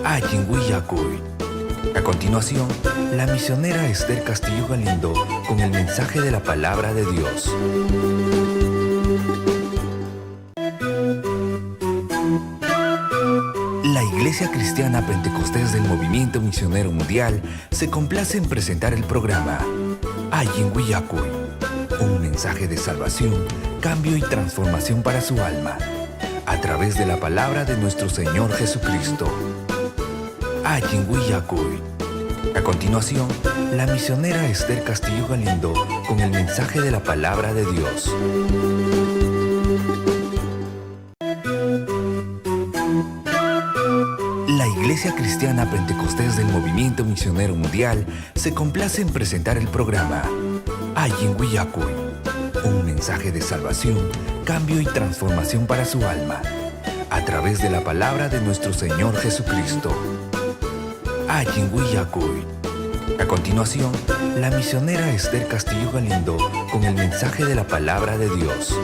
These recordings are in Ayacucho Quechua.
Allin Willakuy. A continuación, la misionera Esther Castillo Galindo con el mensaje de la palabra de Dios. La Iglesia Cristiana Pentecostés del Movimiento Misionero Mundial se complace en presentar el programa Allin Willakuy, un mensaje de salvación, cambio y transformación para su alma, a través de la palabra de nuestro Señor Jesucristo. Allin Willakuy. A continuación, la misionera Esther Castillo Galindo con el mensaje de la palabra de Dios. La Iglesia Cristiana Pentecostés del Movimiento Misionero Mundial se complace en presentar el programa Allin Willakuy, un mensaje de salvación, cambio y transformación para su alma, a través de la palabra de nuestro Señor Jesucristo. Allin Willakuy. A continuación, la misionera Esther Castillo Galindo con el mensaje de la palabra de Dios.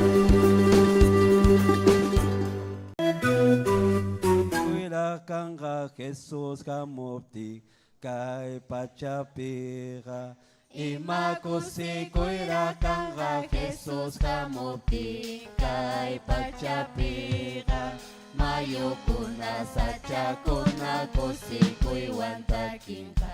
Kanqa Jesus hamuptin kay pachapiqa ima kusikuyraq kanqa Jesus hamuptin kay pachapiqa mayukuna sachakuna kusikuywan takinqa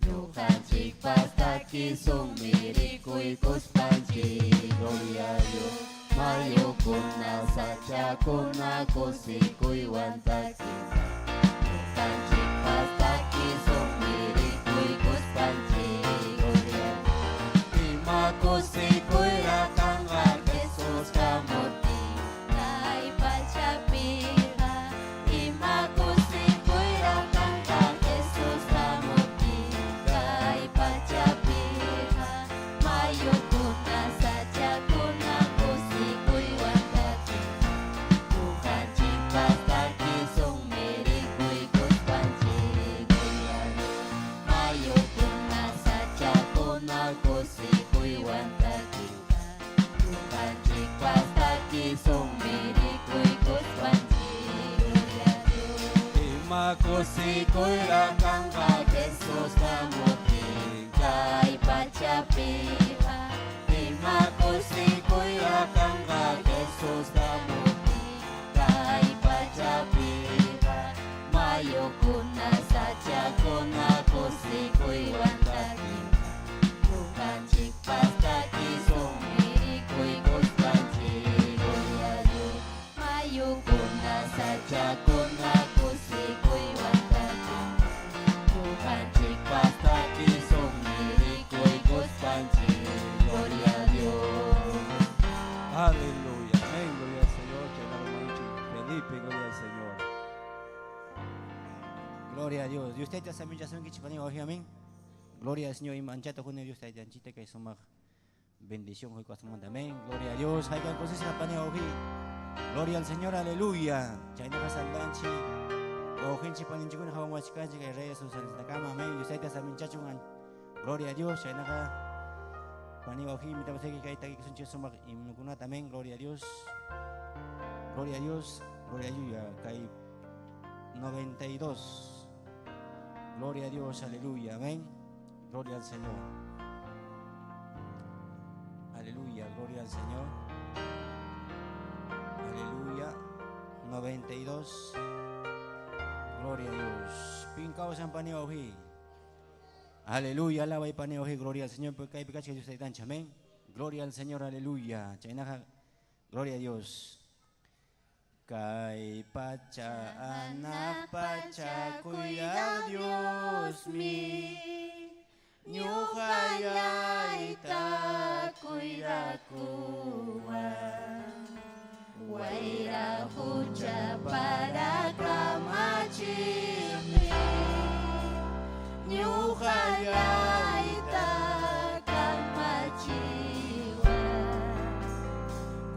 ñuqanchikpas takisunmi rikuykuspanchik. Gloria a Dios. Mayukuna sachakuna kusikuywan takinqa ñuqanchikpas takisunmi rikuykuspanchik. Gloria a Dios. Ima kusikuyraq kanqa Jesus hamuptin kay pachapiqa ima kusikuyraq kanqa Jesus hamuptin kay pachapiqa mayukuna sachakuna kusikuywan takinqa ñuqanchikpas takisunmi rikuykuspanchik. Gloria a Dios. Mayukuna sachakuna kusikuywan takinqa ñuqanchikpas takisunmi rikuykuspanchik. Gloria a Dios. Ima kusikuyraq kanqa Jesus hamuptin kay pachapiqa ima kusikuyraq kanqa Jesus hamuptin kay pachapiqa mayukuna sachakuna kusikuywan takinqa ñuqanchikpas takisunmi rikuykuspanchik. Gloria a Dios. Mayukuna sachakuna kusikuywan takinqa ñuqanchikpas takisunmi rikuykuspanchik. Gloria a Dios. Aleluya. Amén. Gloria al Señor. Felipe, gloria al Señor. Gloria a Dios. Dios tayta saminchasunkichik pani wawqi, amén. Gloria al Señor. Ima anchata huni Dios taytanchikta kay sumaq bendición huykuwasqanmanta. Amén. Gloria a Dios. Haykan kusisqa pani wawqi. Gloria al Señor. Aleluya. Chaynaqa saldanchik. Wawqinchik paninchikkuna hawanwachkanchik kay redes sociales kama. Amén. Dios tayta saminchachun. Gloria a Dios. Chaynaqa pani wawqi invitamos kay takikusunchik sumaq himnokunata. Amén. Gloria a Dios. Gloria a Dios. Gloria a Dios. Kay 92. Gloria a Dios, aleluya, amén. Gloria al Señor. Aleluya, gloria al Señor. Aleluya. 92. Gloria a Dios. Pinkao san pani wawqi. Aleluya, alabay pani wawqi, gloria al Señor. Kaypi kachka Dios taytanchik, amén. Gloria al Señor, aleluya. Chaynaqa, gloria a Dios. Kay pacha hanaq pacha kuyaq Diosmi ñuqallayta kuydakuwan wayra qucha para kamachiqmi ñuqallayta kamachiwan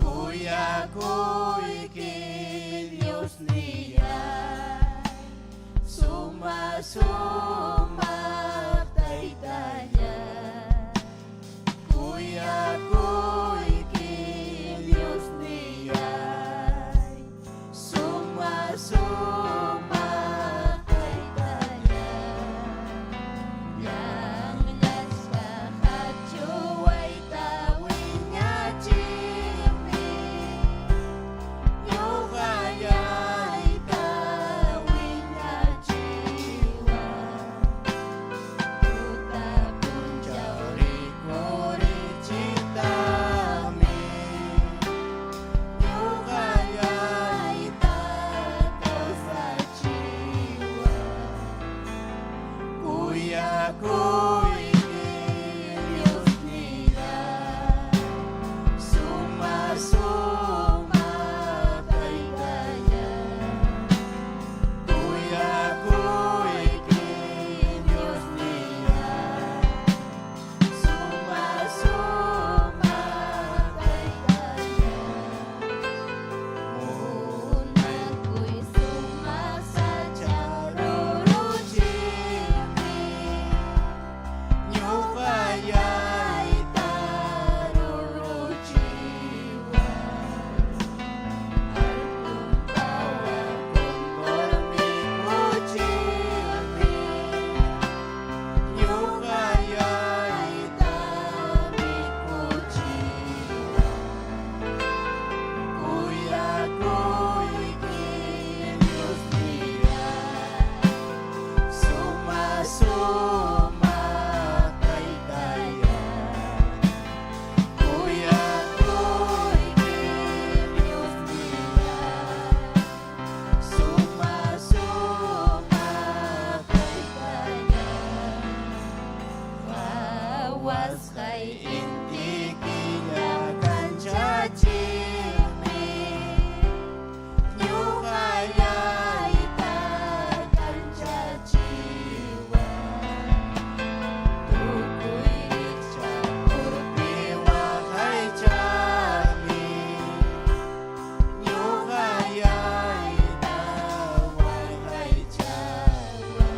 kuyakuyki Diosnillay suma sumaq taytallay kuyakuyki Diosnillay suma sumaq taytallay. Kuyakuyki Diosnilláy, suma-suma Taytalláy. Kuyakuyki Diosnilláy, suma-suma Taytalláy. Munakuy sumaq sacha ruruchiqmi, ñuqallayta ruruchiwan. Altun pawaq kuntur mikuchiqmi, ñuqallayta mikuchiwan. Kuyakuyki Diosnilláy, suma-suma Taytalláy. Kuyakuyki Diosnilláy, suma-suma Taytalláy. Qawasqay inti killa kanchachiqmi, ñuqallayta kanchachiwan. Tukuy rikchaq urpi waqaychaqmi, ñuqallayta waqaychawan.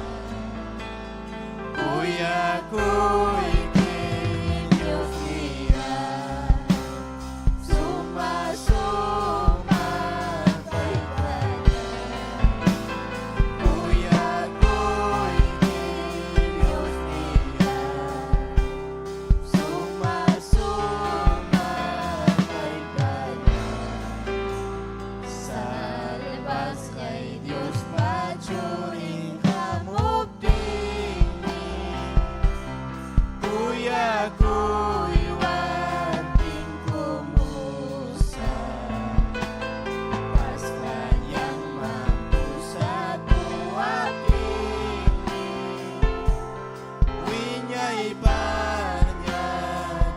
Kuyakuyki Diosnilláy, suma-suma Taytalláy. Kuyakuyki Diosnilláy, suma-suma Taytalláy. Salvasqay Diospa Churin hamuptinmi, kuyakuywan tinkumusaq. Kasqallanman pusakuwaptinmi, wiñaypaqña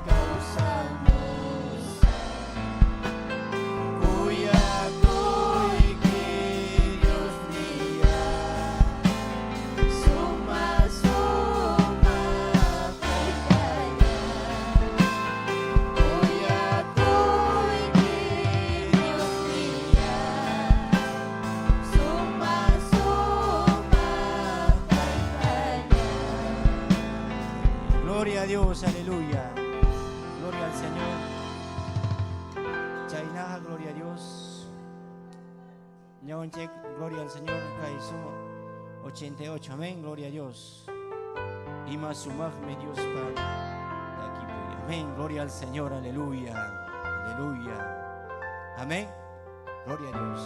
kawsamusaq. Kuyakuyki Diosnilláy, suma-suma Taytalláy. Kuyakuyki Diosnilláy, suma-suma Taytalláy. Gloria a Dios, aleluya. Gloria al Señor. Chaynaqa, gloria a Dios. Ñawanchik, gloria al Señor. Kay suma 88, amén, gloria a Dios. Ima sumaqmi Diospa takipuy. Amén, gloria al Señor, aleluya. Aleluya. Amén. Gloria a Dios.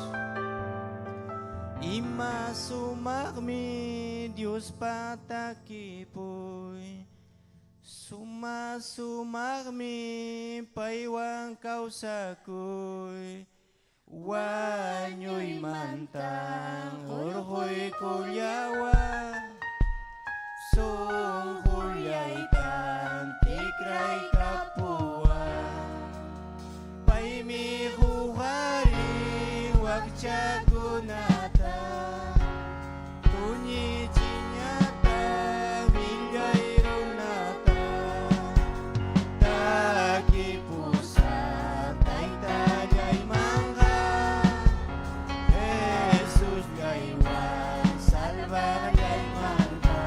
Ima sumaqmi Diospa takipuy. Suma sumaqmi paywan kawsakuy. Wañuymantan hurquykullawan. Sunqullaytan tikraykapuwan. Paymi huqarin wakchakunata. Tuñichiñata millay runata. Takipusaq Taytallaymanqa. Jesusllaywan salvaqllaymanta.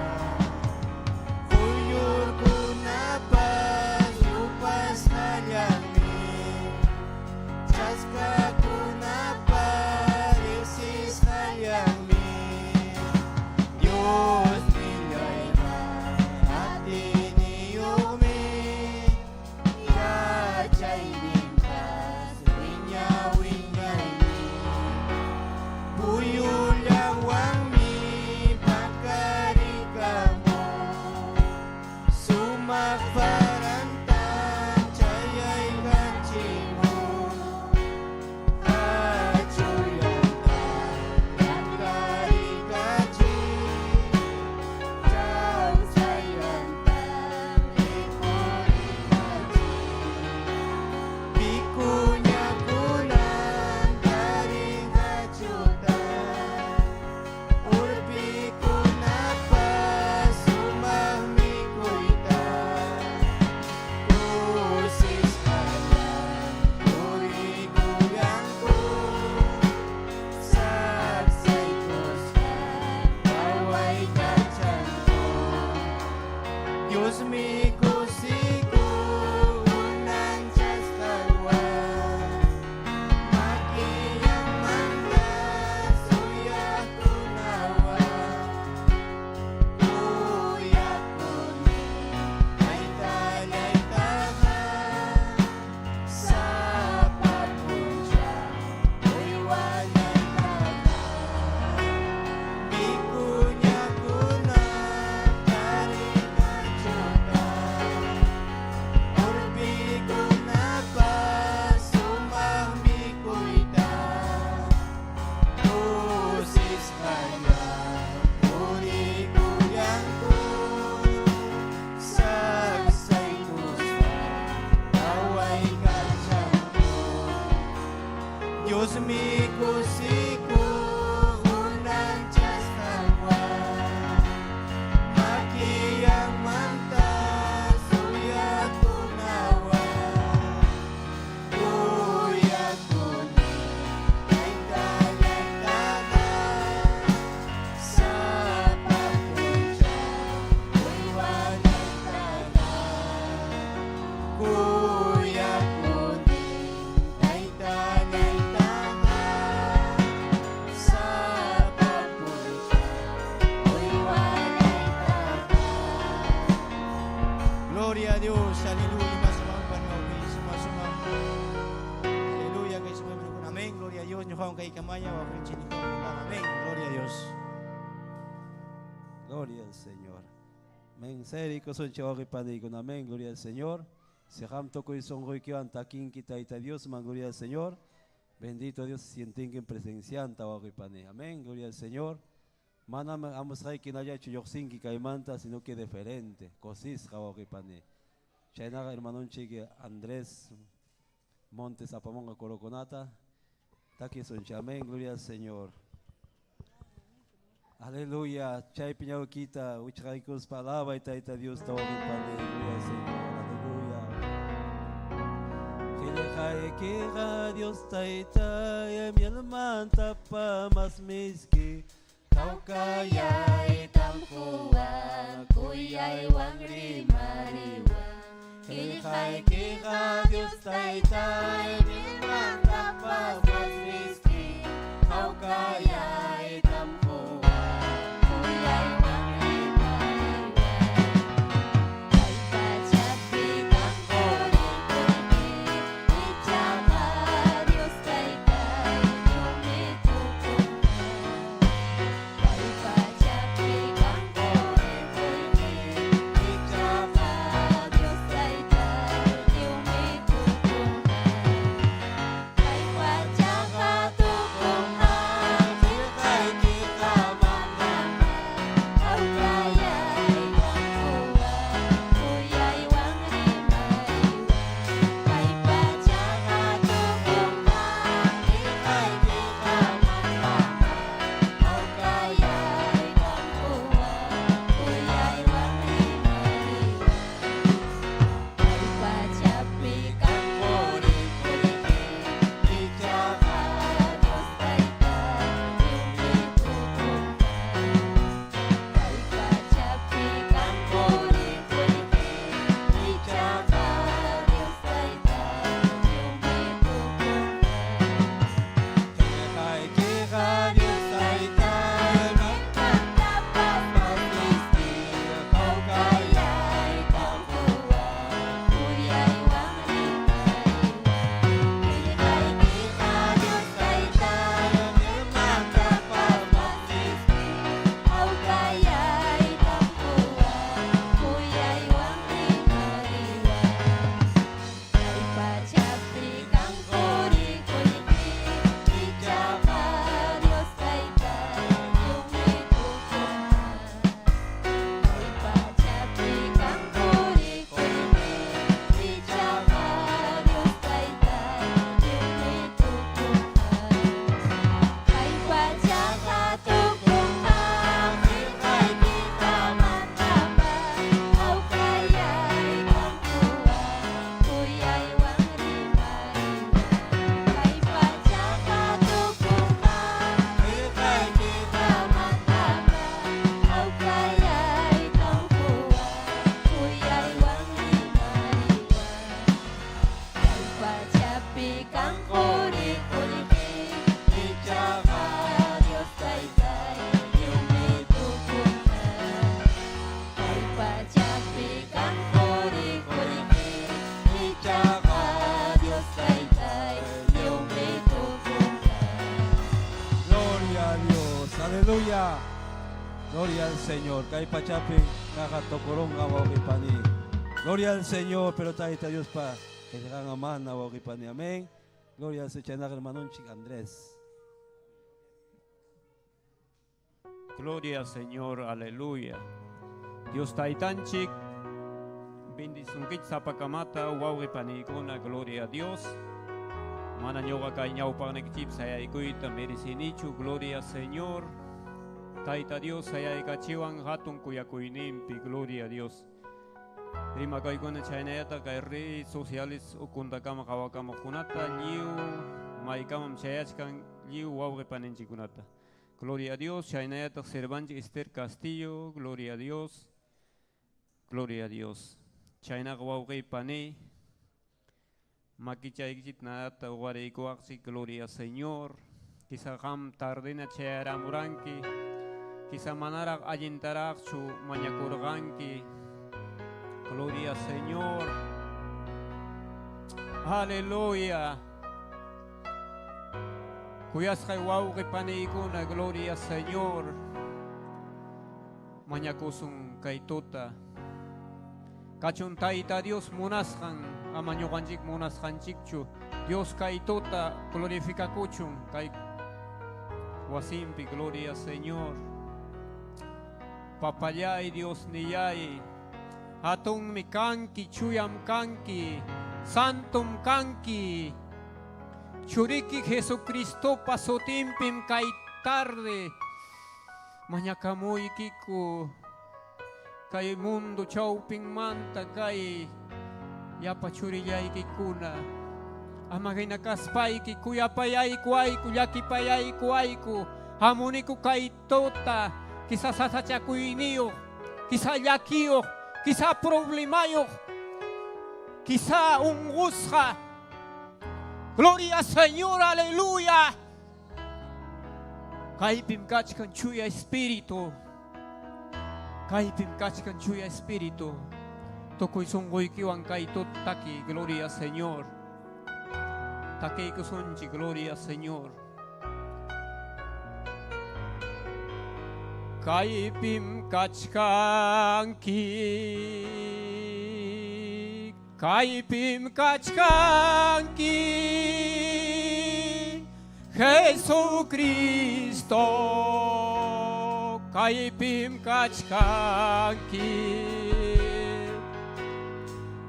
Dios mi kusiku unanchasqanwan Makillanmanta suyakunawan Kuyakuni taytallaytaqa Sapa punchaw uywallaytaqa Mikuñakuna tarinachuta Urpikunapas sumaq mikuyta Kusisqalla purikullanku Saksaykuspa pawaykachanku Dios mi kusiku unanchasqanwan Makillanmanta suyakunawan Kuyakuni taytallaytaqa Sapa punchaw uywallaytaqa Kuyakuni taytallaytaqa Sapa punchaw uywallaytaqa Gloria a Dios, aleluya, más suma, suma. Aleluya, kay suma amén, gloria a Dios, ñuqawan kay kamaya, amén, gloria a Dios. Gloria al Señor. Men seriko son panikuna. Amén. Gloria al Señor. Seham tukuy sunquykiwan takinki tayta Dios, man gloria al Señor. Bendito Dios, sientinkin presencianta pani. Amén. Gloria al Señor. Manam amusqayki nallachu lluqsinki kaymanta, sino que diferente. Kusisqa pani. Chaynaqa hermanonchik Andrés Montes apamunqa corokunata. Takisunchik. Amén. Gloria al Señor. Aleluya. Chaypi ñawikita wichqaykuspa alabay Tayta Dios pani. Gloria al Señor. Aleluya. Qillqaykiqa Dios Taytay mielmantapas mas miski Hawkayaytam quwan kuyaywan rimariwan Qillqaykiqa Dios Taytay mielmantapas mas miski Hawkayaytam quwan kuyaywan rimariwan Kay pachapi kaq quri-qullqi ichaqa Dios Taytay lliwmi tukunqa Kay pachapi kaq quri-qullqi ichaqa Dios Taytay lliwmi tukunqa Kay pachaqa tukunqa. Aleluya. Gloria al Señor. Kay pachapi naqa tukurunqa wawqi pani. Gloria al Señor, pero Tayta Diospa qillqanqa mana wawqi pani. Amén. Gloria al Señor. Chaynaqa hermanonchik Andrés. Gloria al Señor, aleluya. Dios Taytanchik, bendisunkichik sapakamata, wawqi paniykuna, gloria a Dios. Mana ñuqa kay ñawpaqnikichik sayaykuyta merecinichu, gloria al Señor. Tayta Dios sayaykachiwan hatun kuyakuyninpi, gloria a Dios. Rimakaykuna chaynayata kay redes sociales ukuntakama qhawakamuqkunata lliw maykamam chayachkan lliw wawqi paninchikkunata. Gloria a Dios, chaynayataq sirvanchik Esther Castillo, gloria a Dios, gloria a Dios. Chaynaqa wawqi pani, makichaykichik nayata uqariykuwaqchik, gloria al Señor. Quizá qam tardena chayaramuranki, quizá manaraq allintaraqchu mañakurqanki. Gloria al Señor. Aleluya. Kuyasqay wawqi paniykuna, gloria al Señor. Mañakusun kay tuta. Kachun Tayta Dios munasqan, ama ñuqanchik munasqanchikchu. Dios kay tuta glorificakuchun kay wasimpi, gloria al Señor. Papallay, Dios niyay, hatunmi kanki, chuyam kanki, santum kanki. Churiki Jesucristopa sutinpim kay tarde mañakamuykiku kay mundo chawpinmanta kay llapa churillaykikuna. Ama hina kaspayki kuyapayayku ayku, llakipayayku ayku, hamuniku kay tuta, quizá sasachakuyniyuq, quizá llakiyuq, quizá problemayuq, quizá unqusqa. Gloria Señor, aleluya. Kaypim kachkan chuya espíritu. Kaypim kachkan chuya espíritu. Tukuy sunquykiwan kay taki, gloria Señor. Takiykusunchik, gloria Señor. Kaypim kachkanki. Kaypim kachkanki. Jesucristo. Kaypim kachkanki.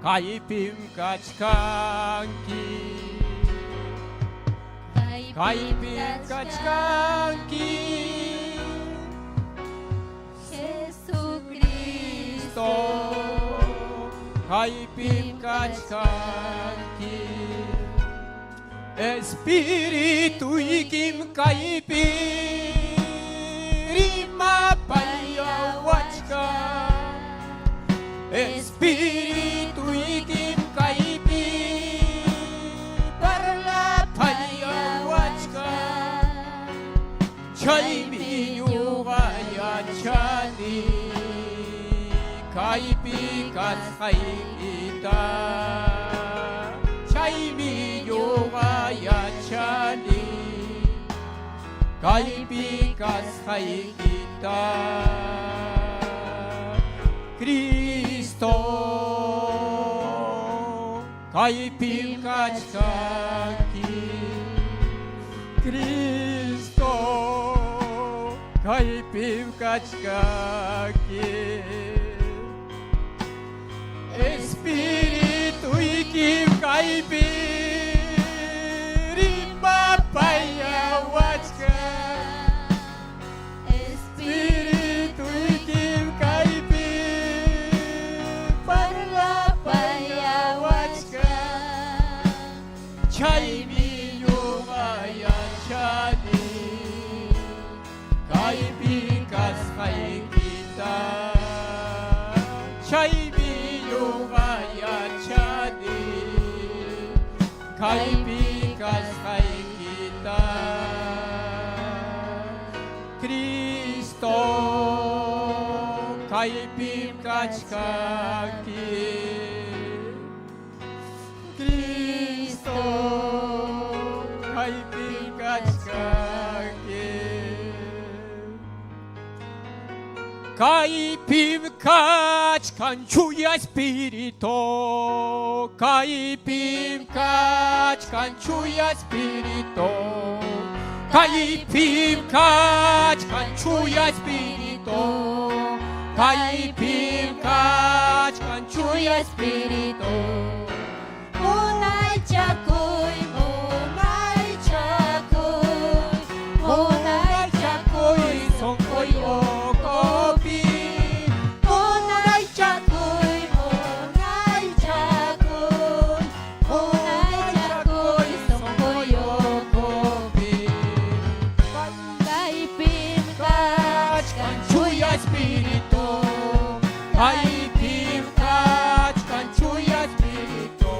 Kaypim kachkanki. Kaypim kachkanki. Jesucristo. Kaypim kachkanki. Espirituykim kaypi rimapayawachkan. Espirituykim kaypi parlapayawachkan. Chaymi ñuqa yachani kaypi kasqaykita. Chaymi ñuqa yachani kaypi kasqaykita. Cristo kaypim kachkanki. Cristo kaypim kachkanki. Espirituykim kaypi rimapayawachkan. Espirituykim kaypi parlapayawachkan. Chaymi ñuqa yachani kaypi kasqaykita. Chaymi ñuqa yachani kaypi kasqaykita. Cristo kaypim kachkanki. Cristo kaypim kachkanki. Kaypim kachkan Chuya Espíritu, kaypim kachkan Chuya Espíritu, kaypim kachkan Chuya Espíritu, kaypim kachkan Chuya Espíritu. Munaychakuy, munaychakuy, munaychakuy, Sunquy ukupi. Munaychakuy, munaychakuy, munaychakuy, sunquy ukupi. Kaypim kachkan Chuya Espíritu, kaypim kachkan Chuya Espíritu,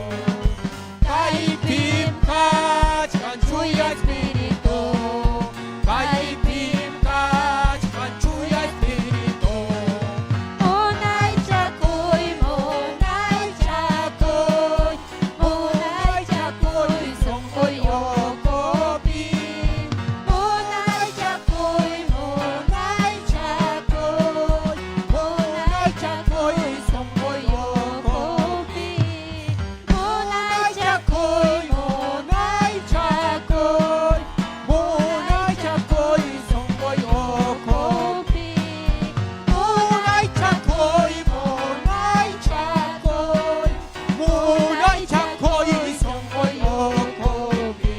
kaypim kachkan Chuya Espíritu, kaypim kachkan Chuya Espíritu. Munaychakuy, munaychakuy, munaychakuy, sunquy ukupi. Munaychakuy, munaychakuy, munaychakuy, sunquy ukupi. Munaychakuy, munaychakuy, Munaychakuy sunquy ukupi. ukupi. Munaychakuy, munaychakuy, munaychakuy, sunquy ukupi.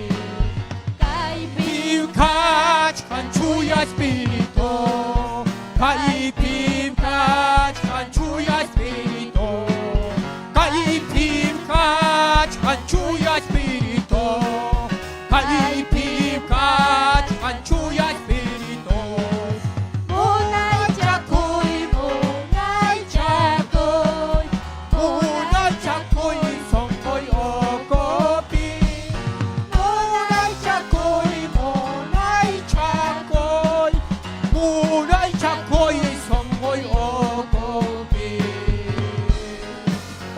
Kaypim kachkan Chuya Espíritu, kaypim kachkan Chuya Espíritu, kaypim kachkan Chuya Espíritu, kaypim kachkan Chuya Espíritu. Munaychakuy, munaychakuy, Munaychakuy sunquy ukupi. Munaychakuy, munaychakuy, munaychakuy sunquy ukupi.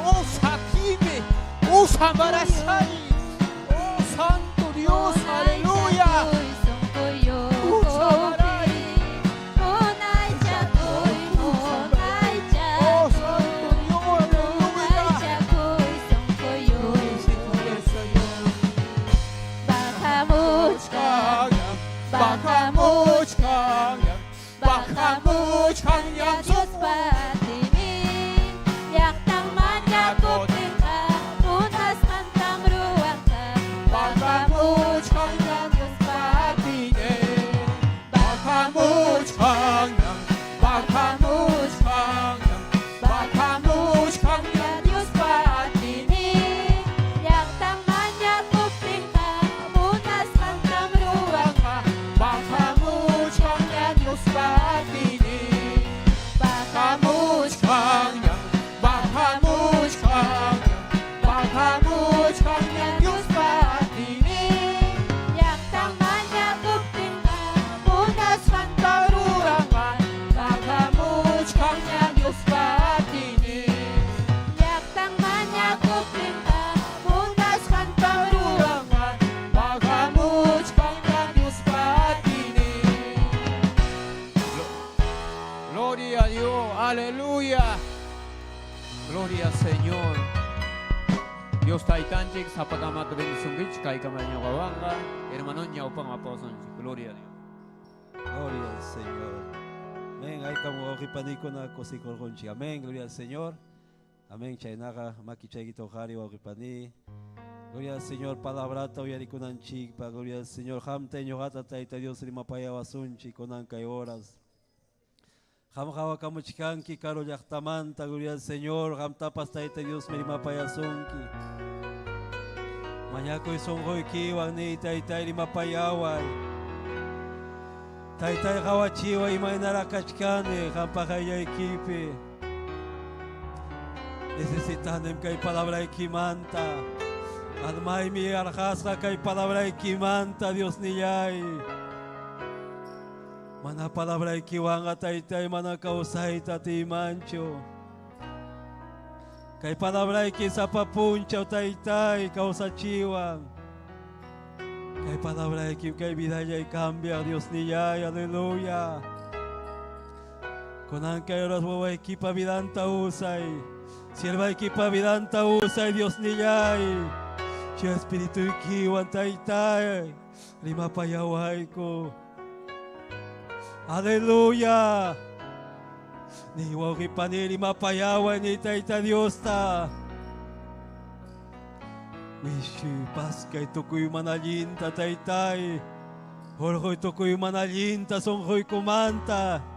Oh Sakime, oh Samarasai, oh Santo Dios, aleluya. Sunquy ukupi. Munaychakuy, Oh Santo munaychakuy, Dios, aleluya. munaychakuy, sunquy ukupi. Bajamuchkan, Bajamuchkan, bajamuchkan, Diospa atiynin, llaqtan mañakuptinqa, munasqantam ruwanqa. Bajamuchkan, Diospa Bajamuchkan, bajamuchkan, bajamuchkan, Diospa atiynin, llaqtan mañakuptinqa, munasqantam ruwanqa. Bajamuchkan, Diospa atiynin. Bajamuchkan, Bajamuchkan, bajamuchkan, Diospa atiynin. llaqtan mañakuptinqa, munasqantam ruwanqa. Bajamuchkan, Diospa atiynin. Llaqtan mañakuptinqa, munasqantam ruwanqa. Bajamuchkan, Diospa atiynin. Gloria a Dios, aleluya. Gloria al Señor. Dios taytanchik sapakamata bendisunkichik kaykama ñuqawanqa hermano ñawpan apawasunchik. Gloria a Dios. Gloria al Señor. Amén. Ahí como wawqipanikuna kusikurqunchik. Amén. Gloria al Señor. Amén. Chaynaqa makichaykita uqhari wawqipani. Gloria al Señor. Palabrata uyarikunanchikpa. Gloria al Señor. Qamta ñuqata Tayta Dios rimapayawasunchik kunan kay horas. Qam qhawakamuchkanki karu llaqtamanta. Gloria al Señor. Qamtapas Tayta Dios rimapayasunki. Mañakuy sunquykiwan niy Taytay rimapayaway. Taytay qawachiway imaynaraq kachkani qampa qayllaykipi. Necesitanim kay palabraykimanta. Almaymi yarqasqa kay palabraykimanta, Dios nillay. Mana palabraykiwanqa taytay mana kawsayta atiymanchu. Kay palabrayki sapa punchaw taytay kawsachiwan. Kay palabrayki kay vidallay cambia, Dios nillay, aleluya. Kunan kay oras wawaykipa vidanta usay. Siervaykipa vidanta usay, Diosnillay. Chay espirituykiwan taytay. Rimapayawayku. Aleluya. Ni wawqipani rimapayaway ni Tayta Diosta. Wishuy paskay tukuy mana allinta taytay. Hurquy tukuy mana allinta sunquykumanta.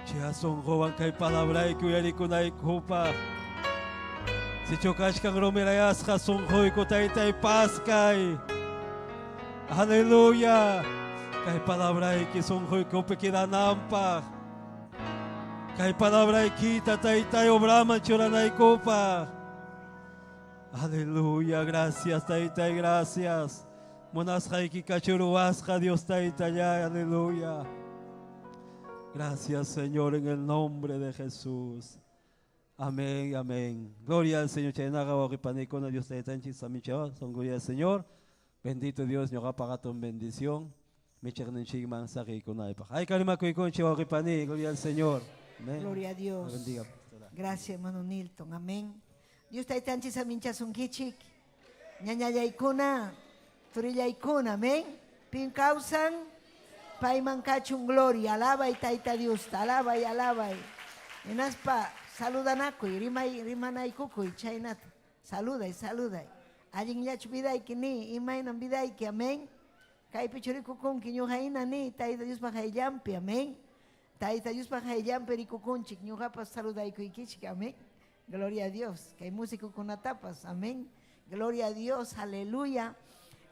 Chay sunquwan kay palabrayki uyarikunaykupaq. Sichu kachkan rumirayasqa sunquyku taytay paskay. Aleluya. Kay palabrayki sunquykupi quedananpaq. Kay palabraykita taytay obraman churanaykupaq. Aleluya, gracias taytay, gracias. Munasqayki kachuruwasqa Dios taytallay, aleluya. Gracias Señor en el nombre de Jesús. Amén, amén. Gloria al Señor. Chaynaqa wawqipanikuna Dios taytanchik samichawa, son gloria al Señor. Bendito Dios, ñuqapaq hatun bendición. Michiqninchikman saqiykunaypaq. Ay karimakuykunchik wawqipani, gloria al Señor. Amén. Gloria a Dios. Bendiga, pastora. Gracias, hermano Nilton. Amén. Dios taytanchik saminchasunkichik. Ñañallaykuna, turillaykuna, amén. Pin kawsan, payman kachun gloria. Alabay tayta Diosta, alabay, alabay. Hinaspa saludanakuy, rimay, rimanaykukuy, chaynata. Saluday, saluday. Allinllachu vidayki ni, imaynam vidayki, amén. Kaypichu rikukunki ñuqa hina ni, Tayta Diospa qayllanpi, amén. Tayta Diospa qayllanpi rikukunchik, ñuqapas saludaykuykichik, amén. Gloria a Dios. Kay músicokunatapas, amén. Gloria a Dios, aleluya.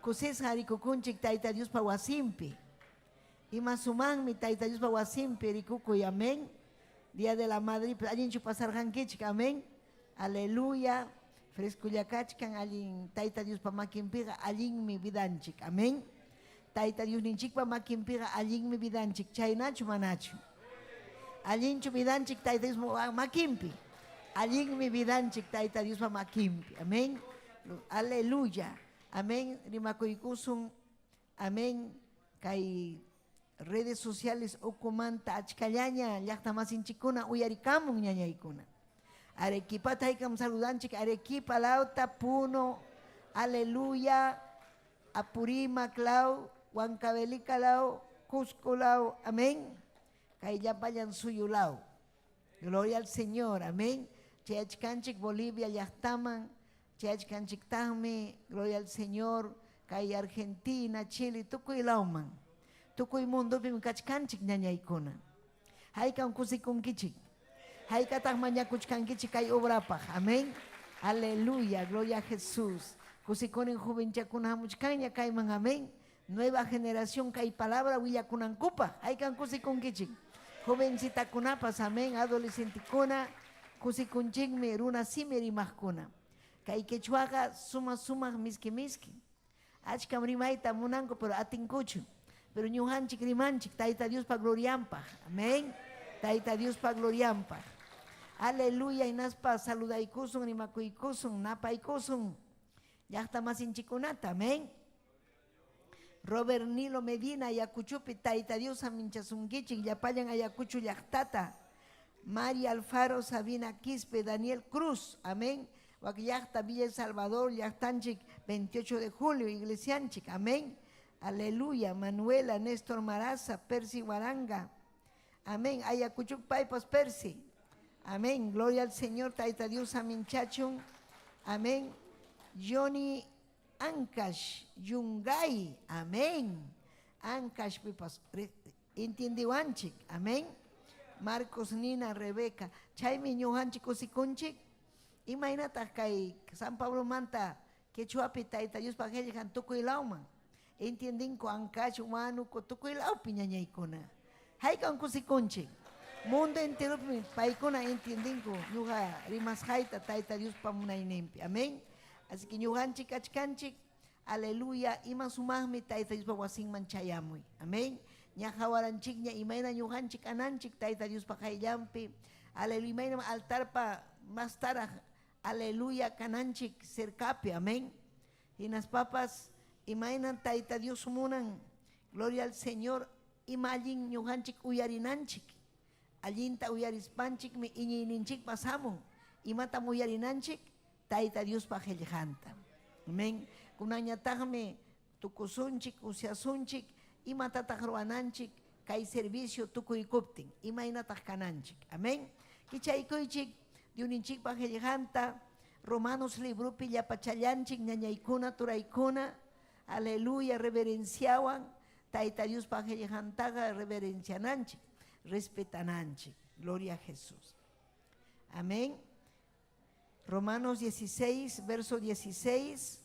Kusisqa rikukunchik Tayta Diospa wasinpi. Ima sumaqmi Tayta Diospa wasinpi rikukuy, amén. Día de la Madre, allinchu pasarqankichik, amén. Aleluya. Fresculla kachkan allin Tayta Diospa makinpiqa allinmi vidanchik, amén. Tayta Diosninchikpa makinpiqa allinmi vidanchik, chaynachu manachu. Allinchu vidanchik Tayta Diospa makinpi. Allinmi vidanchik Tayta Diospa makinpi. Amén. Aleluya. Amén. Rimakuykusun. Amén. Kay redes sociales ukumanta achkallaña llaqta masinchikkuna uyarikamun ñañaykuna. Arequipata haykam saludanchik Arequipa, Lauta, Puno, Aleluya, Apurímac, law, Huancavelica, law, Cusco, law, amén. Kay llapallan suyu law. Gloria al Señor, amén. Chayachkanchik Bolivia llaqtaman, chayachkanchiktaqmi, gloria al Señor, kay Argentina, Chile, tukuy lawman. Tukuy mundopim kachkanchik ñañaykuna. Haykam kusikunkichik. Haykataq mañakuchkankichik kay obrapaq. Amén. Aleluya, gloria a Jesús. Kusikunin jovenchakuna hamuchkanña kayman, amén. Nueva generación kay palabra willakunankupaq. Haykam kusikunkichik. Jovencitakunapas, amén, adolescentekuna, kusikunchikmi runa simi rimaqkuna. Kay quechuaqa suma sumaq miski miski. Achkam rimayta munanku, pero atinkuchu. Pero ñuqanchik rimanchik Tayta Diospa glorianpaq. Amén. Tayta Diospa glorianpaq. Aleluya, hinaspa saludaykusun, rimakuykusun, napaykusun. Llaqta masinchikkunata, amén. Robert Nilo Medina, Ayacuchopi, Tayta Dios aminchasunkichik, llapallan Ayacucho llaqtata. María Alfaro, Sabina Quispe, Daniel Cruz, amén. Wak llaqta, Villa El Salvador, llaqtanchik, 28 de julio, iglesianchik, amén. Aleluya, Manuela, Néstor Maraza, Percy Guaranga, amén. Ayacucho paypas Percy, amén. Gloria al Señor, Tayta Dios aminchachun, amén. Johnny Ancash, Yungay, amén. Ancash pipas, entiendiwanchik, amén. Marcos, Nina, Rebeca, chaymi ñuqanchik kusikunchik. Imaynataq kay San Pablo manta quechuapi Tayta Diospa qillqan tukuy lawman. Entiendinku Ancash, Huánuco, tukuy lawpi ñañaykuna. Haykam kusikunchik. Mundo enteropi paykuna entiendinku ñuqa rimasqayta Tayta Diospa munayninpi. Amén. Así que ñuqanchik kachkanchik, aleluya, ima sumaqmi Tayta Diospa wasinman chayamuy. Amén. Ña qawaranchikña imayna ñuqanchik ananchik Tayta Diospa qayllanpi. Aleluya, imaynam altarpa mastaraq, aleluya, kananchik cercapi. Amén. Hinaspapas imaynan Tayta Dios munan, gloria al Señor, ima allin ñuqanchik uyarinanchik. Allinta uyarispanchikmi iñiyninchikpas hamun. Imatam uyarinanchik? Tayta Diospa qillqanta. Amén. Kunanñataqmi tukusunchik, usyasunchik, imatataq ruwananchik kay servicio tukuykuptin, imaynataq kananchik. Amén. Kichaykuychik Diosninchikpa qillqanta Romanos libropi llapachallanchik ñañaykuna, turaykuna, aleluya, reverenciawan Tayta Diospa qillqantaqa reverenciananchik, respetananchik. Gloria a Jesús. Amén. Romanos 16, verso 16.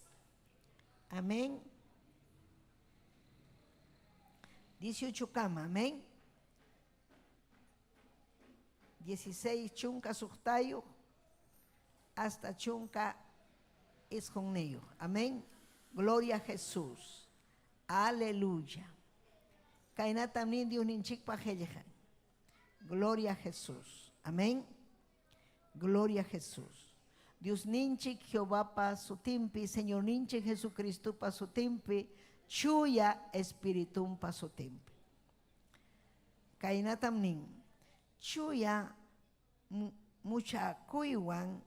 Amén. 18 kama, amén. 16 chunka suqtayuq hasta chunka isqunniyuq. Amén. Gloria a Jesús. Aleluya. Kaynatam nin Diosninchikpa qillqan. Gloria a Jesús. Amén. Gloria a Jesús. Diosninchik Jehovapa sutinpi, Señorninchik Jesucristopa sutinpi, Chuya Espiritunpa sutinpi. Kaynatam nin, Chuya muchakuywan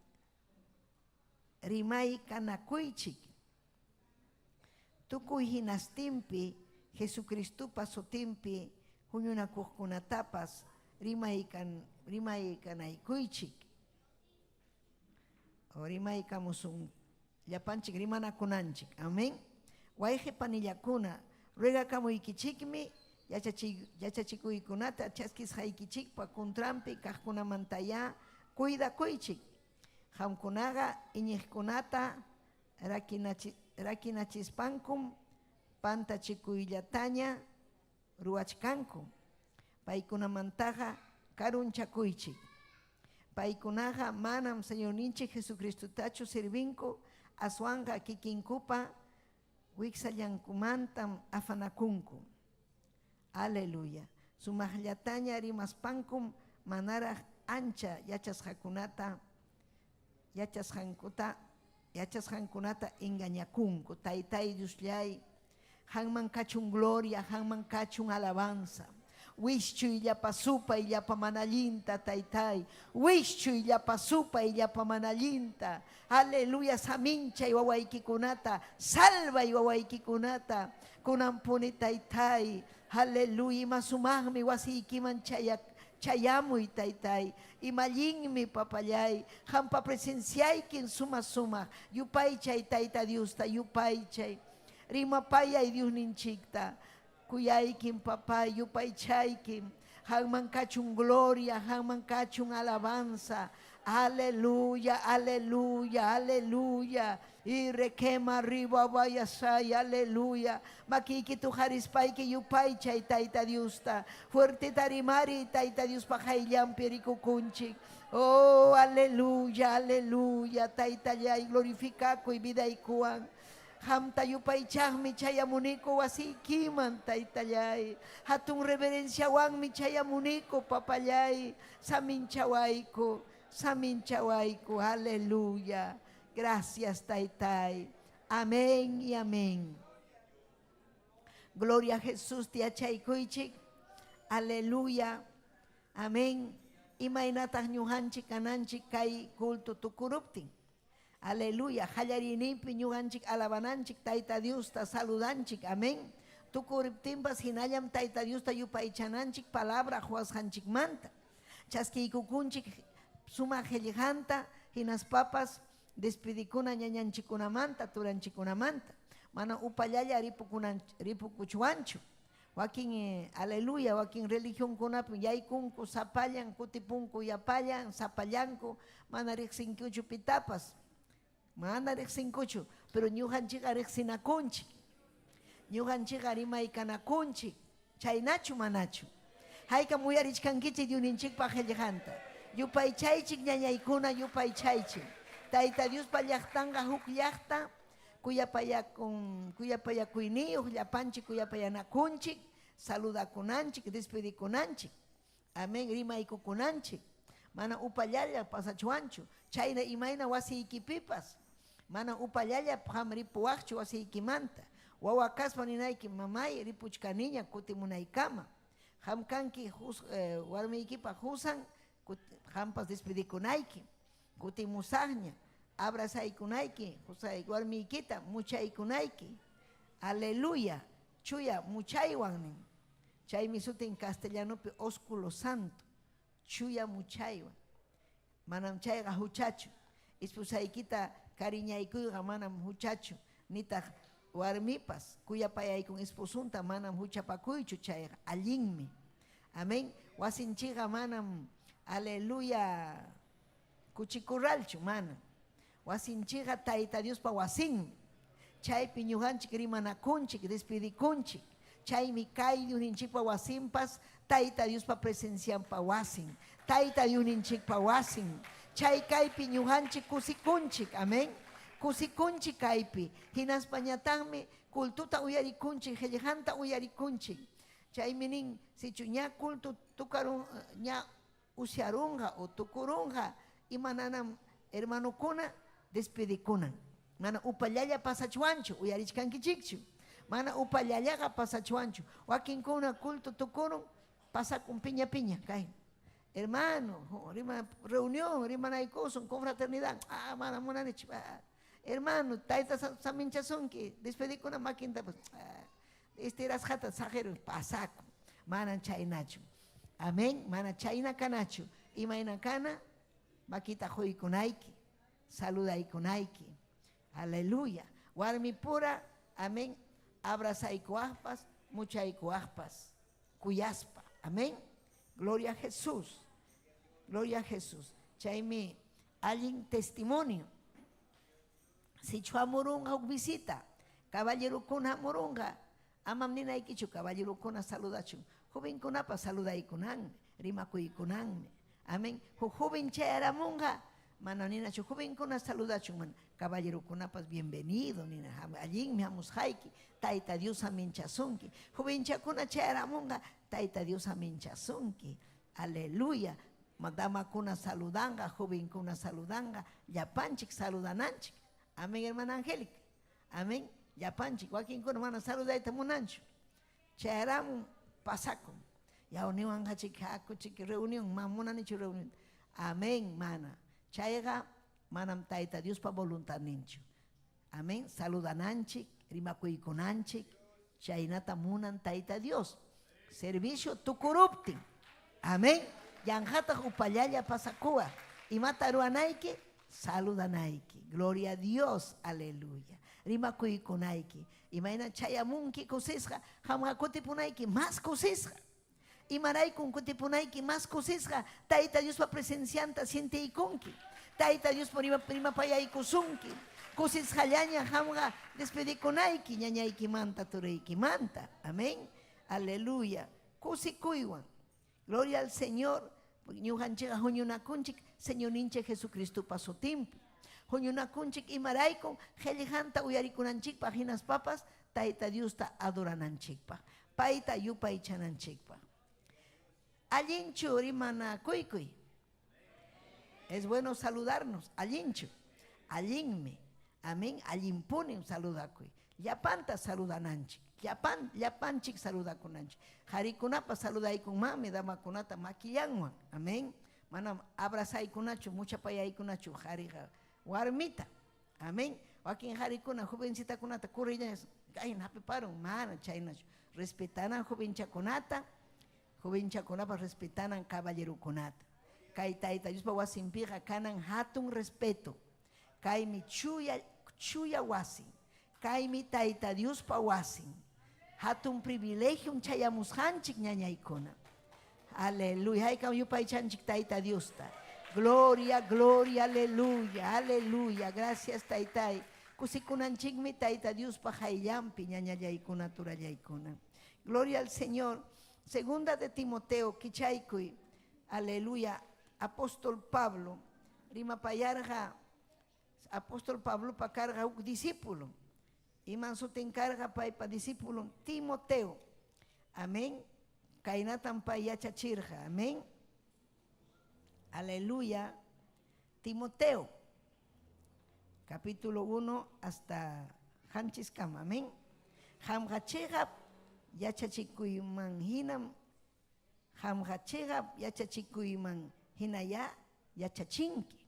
rimaykanakuychik. Tukuy hinastinpi Jesucristopa sutinpi huñunakuqkunatapas rimaykanaykuychik. O rimaykamusun llapanchik rimanakunanchik. Amén. Wayqi panillakuna, ruegakamuykichikmi yachachikuykunata chaskisqaykichikpa contranpi kaqkunamantayá cuidakuychik. Qamkunaqa iñiqkunata rakinachispankum pantachikuyllataña ruwachkanku. Paykunamantaqa karunchakuychik. Paykunaqa manam Señorninchik Jesucristotachu servinku, aswanqa kikinkupa wiksallankumantam afanakunku. Aleluya. Sumaqllataña rimaspankum manaraq ancha yachasqakunata yachasqankuta yachasqankunata engañakunku. Taytay Diosllay, qanman kachun gloria, qanman kachun alabanza. Wischuy llapa supay llapa mana allinta, Taytay. Wischuy llapa supay llapa mana allinta. Aleluya, saminchay wawaykikunata, salvay wawaykikunata. Kunanpuni Taytay, aleluya, ima sumaqmi wasiykiman chayamuy, Taytay. Ima allinmi, papallay, qampa presenciaykin suma-sumaq. Yupaychay Tayta Diosta, yupaychay. Rimapayay Diosninchikta. Kuyaykim, papay, yupaychaykim. Qanman kachun gloria, qanman kachun alabanza. Aleluya, aleluya, aleluya. Y requema arriba vayasay, aleluya. Makiyki tuqarispayki yupaychay Tayta Diosta. Fuerteta rimari Tayta Diospa qayllanpi rikukunchik. Oh, aleluya, aleluya. Taytallay, glorifikakuy vidaykuwan. Qamta yupaychaqmi chayamuniku wasiykiman, Taytallay. Hatun reverenciawanmi chayamuniku, papallay. Saminchawayku, saminchawayku. Aleluya. Gracias, Taytay. Amén y amén. Gloria a Jesús, tiyachaykuychik. Aleluya. Amén. Imaynataq ñuqanchik kananchik kay culto tukuruptin. Aleluya. Qallariyninpi ñuqanchik alabananchik Tayta Diosta saludanchik. Amén. Tukuriptinpas hinallam Tayta Diosta yupaychananchik palabra quwasqanchikmanta. Chaskiykukunchik sumaq qillqanta hinaspapas despidikuna ñañanchikkunamanta, turanchikkunamanta. Mana upallalla ripukuchwanchu. Wakin, aleluya, wakin religionkunapim yaykunku sapallan, kutipunku yapallan, sapallanku, mana riqsinkuchu pitapas. Mana riqsinkuchu, pero ñuqanchikqa riqsinakunchik. Ñuqanchikqa rimaykanakunchik. Chaynachu manachu? Haykam uyarichkankichik Diosninchikpa qillqanta. Yupaychaychik ñañaykuna, yupaychaychik. Tayta Diospa llaqtanqa huk llaqta kuyapayakun, kuyapayakuyniyuq, llapanchik kuyapayanakunchik, saludakunanchik, despedikunanchik. Amén, rimaykukunanchik. Mana upallalla pasachwanchu. Chayna imayna wasiykipipas. Mana upallalla qam ripuwaqchu wasiykimanta. Wawa kaspa ninayki, mamay, ripuchkaniña kutimunaykama. Qam kanki warmiykipa qusan, qampas despedikunayki. Kutimusaqña, abrazaykunayki, qusay warmiykita muchaykunayki. Aleluya, chuya muchaywan nin. Chaymi sutin castellanopi ósculo santo, chuya muchaywan. Manam chayqa huchachu. Esposaykita cariñaykuyqa manam huchachu, nitaq warmipas kuyapayaykun esposunta manam huchapakuychu, chayqa allinmi. Amén. Wasinchikqa manam, aleluya, kuchikurralchu, manam. Wasinchikqa Tayta Diospa wasinmi. Chaypi ñuqanchik rimanakunchik, despedikunchik. Chaymi kay Diosninchikpa wasinpas Tayta Diospa presencianpa wasin, Tayta Diosninchikpa wasin. Chay kaypi ñuqanchik kusikunchik, amén. Kusikunchik kaypi. Hinaspañataqmi cultuta uyarikunchik, qellqanta uyarikunchik. Chaymi nin, sichu ña culto tukarun, ña usyarunqa o tukurunqa, imananam hermanokuna despedikunan. Mana upallalla pasachwanchu, uyarichkankichikchu. Mana upallallaqa pasachwanchu. Wakinkuna culto tukurun, pasakun piña piña kay. Hermano, rima, reunión, rimanaykusun, confraternidad. Ah, mana munanichu. Ah, hermano, tayta saminchasunki, despedikuna makinta pues. Ah, estirasqata saqirun, pasakun. Manan chaynachu. Amén, mana chayna kanachu. Imayna kana, makita quykunayki, saludaykunayki. Aleluya. Warmi pura, amén, abrazaykuwaqpas, muchaykuwaqpas, kuyaspa. Amén. Gloria a Jesús. Gloria a Jesús. Chaymi allin testimonio. Sichu hamurunqa huk visita, caballerokuna hamurunqa, amam ninaykichu caballerokuna saludachun. Jovenkunapas saludaykunanmi, rimakuykunanmi. Amén. Huk joven chayaramunqa, mana ninachu jovenkuna saludachun, mana caballerokunapas bienvenido nina, allinmi hamusqayki, Tayta Dios aminchasunki. Jovenchakuna chayaramunqa, Tayta Dios aminchasunki. Aleluya. Damakuna saludanqa, jovenkuna saludanqa, llapanchik saludananchik. Amén, hermana Angélica. Amén. Llapanchik. Wakinkuna mana saludayta munanchu. Chayaramun, pasakun. Yaw niwanqachik, hakuchik, reunión, ma munanichu reunión. Amén, mana. Chayqa manam Tayta Diospa voluntadninchu. Amén. Saludananchik, rimakuykunanchik, chaynata munan Tayta Dios. Servicio tukuruptin. Amén. Yanqataq upallalla pasakuwaq. Imata ruwanayki? Saludanayki. Gloria a Dios. Aleluya. Rimakuykunayki. Imayna chayamunki kusisqa, qamqa kutipunayki más kusisqa. Imaraykun kutipunayki más kusisqa? Tayta Diospa presencianta sientiykunki. Tayta Diospa rimapayaykusunki. Kusisqallaña qamqa despedikunayki ñañaykimanta, turiykimanta. Amén. Aleluya. Kusikuywan. Gloria al Señor. Ñuqanchikqa huñunakunchik Señorninchik Jesucristopa sutinpi. Huñunakunchik imaraykun qellqanta uyarikunanchikpaq hinaspapas Tayta Diosta adorananchikpaq, payta yupaychananchikpaq. Allinchu rimanakuykuy? Es bueno saludarnos, allinchu. Allinmi. Amén, allinpunim saludakuy. Llapanta saludananchik. Llapan, llapanchik saludakunanchik. Qarikunapa saludaykunmanmi damakunata makillanwan. Amén. Manam abrazaykunachu, muchapayaykunachu qariqa warmita. Amén. Wakin qarikuna jovencitakunata corrillas, kayna hapiparun, mana chaynachu. Respetanan jovenchakunata, jovenchakunapas respetanan caballerokunata. Kay Tayta Diospa wasinpiqa kanan hatun respeto. Kaymi chuya chuya wasin. Kaymi Tayta Diospa wasin. Hatun privilegiom chayamusqanchik ñañaykuna. Aleluya. Haykam yupaychanchik Tayta Diosta. Gloria, gloria, aleluya, aleluya. Gracias, Taytay. Kusikunanchikmi Tayta Diospa qayllanpi ñañallaykuna, turallaykuna. Gloria al Señor. Segunda de Timoteo, kichaykuy. Aleluya. Apóstol Pablo rimapayarqa apóstol Pablopa karqa huk discípulo. Iman sutin karqa paypa discípulon Timoteo. Amén. Kaynatam pay yachachirqa. Amén. Aleluya. Timoteo. Capítulo 1 hasta qanchiskama. Amén. Qamqa chiqap yachachikuyman hinam. Qamqa chiqap yachachikuyman hinayá yachachinki.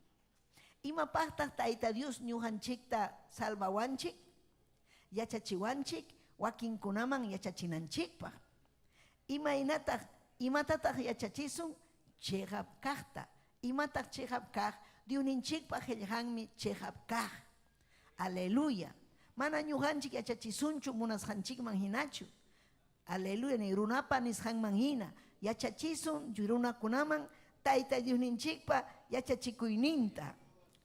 Imapaqtaq Tayta Dios ñuqanchikta salvawanchik? Yachachiwanchik wakinkunaman yachachinanchikpaq. Imaynataq, imatataq yachachisun? Chiqap kaqta. Imataq chiqap kaq? Diosninchikpa qillqanmi chiqap kaq. Aleluya. Mana ñuqanchik yachachisunchu munasqanchikman hinachu. Aleluya ni runapa nisqanman hina yachachisun runakunaman Tayta Diosninchikpa yachachikuyninta.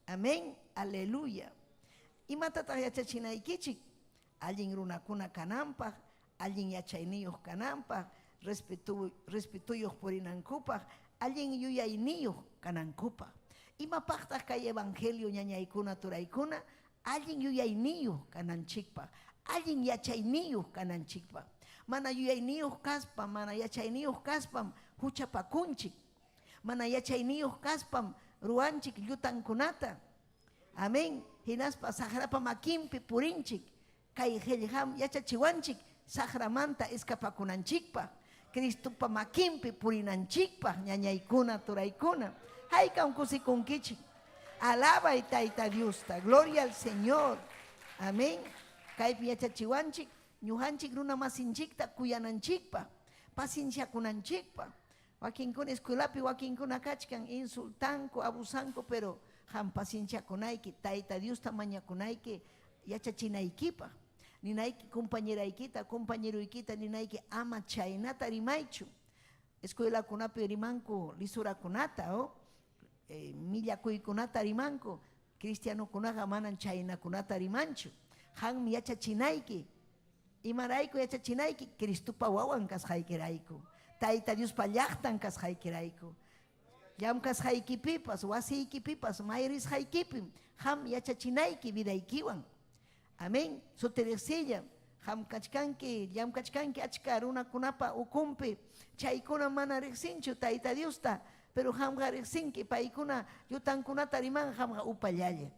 Amén. Aleluya. Imatataq yachachinaykichik? Allin runakuna kananpaq, allin yachayniyuq kananpaq, respetuyuq purinankupaq, allin yuyayniyuq kanankupaq. Imapaqtaq kay evangelio ñañaykuna turaykuna? Allin yuyayniyuq kananchikpaq, allin yachayniyuq kananchikpaq. Mana yuyayniyuq kaspa, mana yachayniyuq kaspam huchapakunchik. Mana yachayniyuq kaspam ruwanchik llutankunata. Amén. Hinaspa saqrapa makinpi purinchik. Kay qillqam yachachiwanchik saqramanta escapakunanchikpaq, Cristopa makinpi purinanchikpaq, ñañaykuna, turaykuna. Haykam kusikunkichik. Alabay Tayta Diosta. Gloria al Señor. Amén. Kaypi yachachiwanchik ñuqanchik runa masinchikta kuyananchikpaq, pacienciakunanchikpaq. Wakinkuna escuelapi wakinkuna kachkan insultanku, abusanku, pero qam pacienciakunayki, Tayta Diosta mañakunayki yachachinaykipaq. Ninayki compañeraykita, compañeroykita ninayki ama chaynata rimaychu. Escuelakunapi rimanku lisurakunata o millakuykunata rimanku. Cristianokunaqa manan chaynakunata rimanchu. Qanmi yachachinayki. Imarayku yachachinayki? Cristopa wawan kasqaykirayku. Tayta Diospa llaqtan kasqaykirayku. Llamkasqaykipipas, wasiykipipas, may risqaykipim qam yachachinayki vidaykiwan. Amén. Sutiriqsilla, qam kachkanki, llamkachkanki achka runakunapa ukunpi, chaykuna mana riqsinchu Tayta Diosta, pero qamqa riqsinki, paykuna llutankunata riman, qamqa upallalla.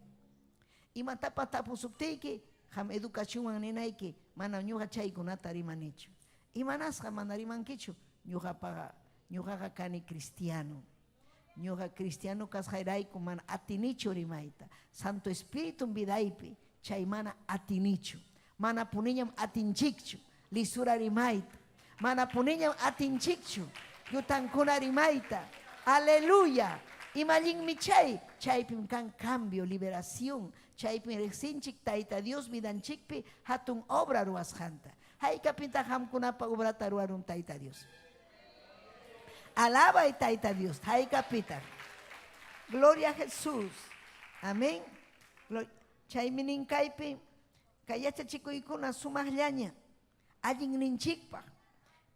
Imatapas tapusuptiyki, qam educacionwan ninayki, mana ñuqa chaykunata rimanichu. Imanasqa mana rimankichu? Ñuqapaqa, ñuqaqa kani cristiano. Ñuqa cristiano kasqayrayku mana atinichu rimayta. Santo Espíritum vidaypi chay mana atinichu. Mana puniñam atinchikchu lisura rimayta. Mana puniñam atinchikchu llutankuna rimayta. Aleluya. Ima allinmi chay? Chaypim kan cambio, liberación. Chaypim riqsinchik Tayta Dios vidanchikpi hatun obra ruwasqanta. Haykapitaq qamkunapa obrata ruwarun Tayta Dios? Alabay Tayta Dios. Haykapitaq? Gloria a Jesús. Amén. Chaymi nin kaypi, kay yachachikuykuna sumaqllaña, allinninchikpaq.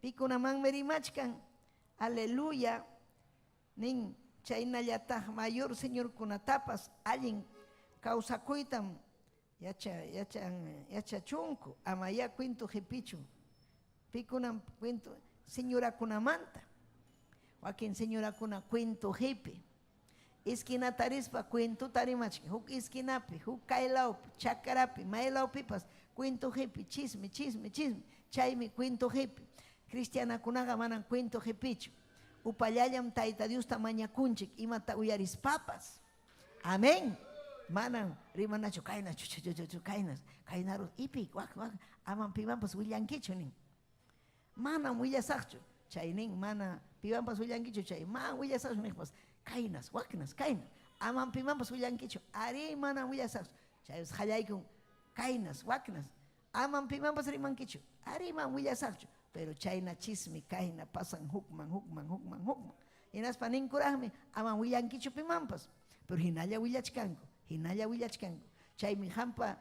Pikunamanmi rimachkan. Aleluya. Nin, chaynallataq mayor señorkunatapas allin kawsakuytam yacha, yachan, yachachunku, amayá cuento qipichu. Pikunam cuento señorakunamanta. Wakin señorakuna cuento qipi. Esquinata rispa cuentota rimachkan, huk esquinapi, huk kaylawpi, chakrapi, maylawpipas cuento qipi, chisme, chisme, chisme. Chaymi cuento qipi. Cristianakunaqa manam cuento qipichu. Upallallam Tayta Diosta mañakunchik imata uyarispapas. Amén. Manam rimanachu kayna chuchuchuchu kayna kayna ipi wak wak amam pimanpas willankichu nin. Manam willasaqchu. Chay nin mana pimanpas willankichu chay ma willasaqchu niqpas kaynas waknas kayna amam pimanpas willankichu. Arí manam willasaqchu. Chaypas qallaykun kaynas waknas amam pimanpas rimankichu. Arí manam willasaqchu. Pero chayna chisme kayna pasan hukman hukman hukman hukman. Hinaspa ninkuraqmi amam willankichu pimanpas. Pero hinalla willachkanku, hinalla willachkanku. Chaymi qampa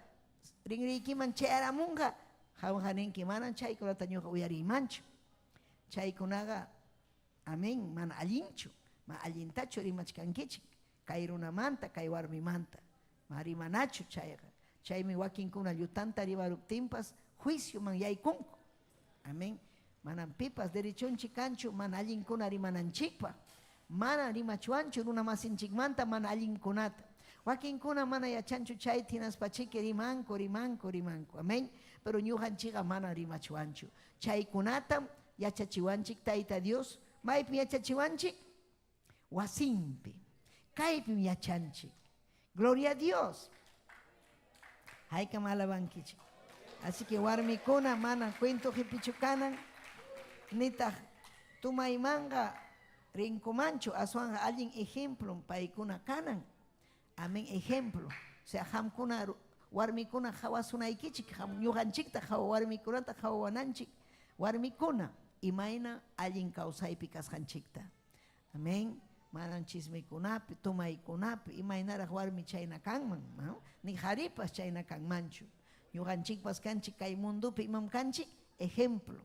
rinriykiman chayaramunqa, qamqa ninki manam chaykunata ñuqa uyariymanchu. Chaykunaqa, amén, mana allinchu, ma allintachu rimachkankichik kay runamanta, kay warmimanta. Ma rimanachu chayqa. Chaymi wakinkuna llutanta rimaruptinpas juicioman yaykunku. Amén. Manam pipas derechonchik kanchu mana allinkuna rimananchikpaq. Mana rimachuanchu runa masinchikmanta mana allinkunata. Wakinkuna mana yachanchu chayta hinaspachiki rimanku, rimanku, rimanku. Amén. Pero ñuqanchikqa mana rimachuanchu. Chaykunatam yachachiwanchik Tayta Dios. maypim yachachiwanchik? Wasinpi. Kaypim yachanchik. Gloria a Dios. Haykam alabankichik. Así que warmikuna mana cuento qipichu kanan, nitaq tumaymanqa rinkumanchu, aswanqa allin ejemplom paykuna kanan. Amén, ejemplo. O sea, qamkuna warmikuna qawasunaykichik, ñuqanchikta qawa warmikunata qawananchik, warmikuna imayna allin kawsaypi kasqanchikta. Amén. Manam chismikunapi, tumaykunapi, imaynaraq warmi chayna kanman, ¿no? Ni qharipas chayna kanmanchu. Ñuqanchikpas kanchik kay mundupi imam kanchik, ejemplo.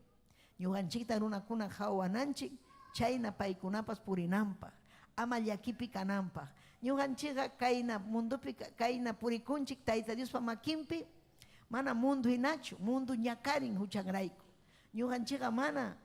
Ñuqanchikta runakuna qawananchik, chayna paykunapas purinanpaq, ama llakipi kananpaq. Ñuqanchikqa kayna mundupi kayna purikunchik Tayta Diospa makinpi, mana mundu hinachu, mundu ñakarin huchanrayku. Ñuqanchikqa mana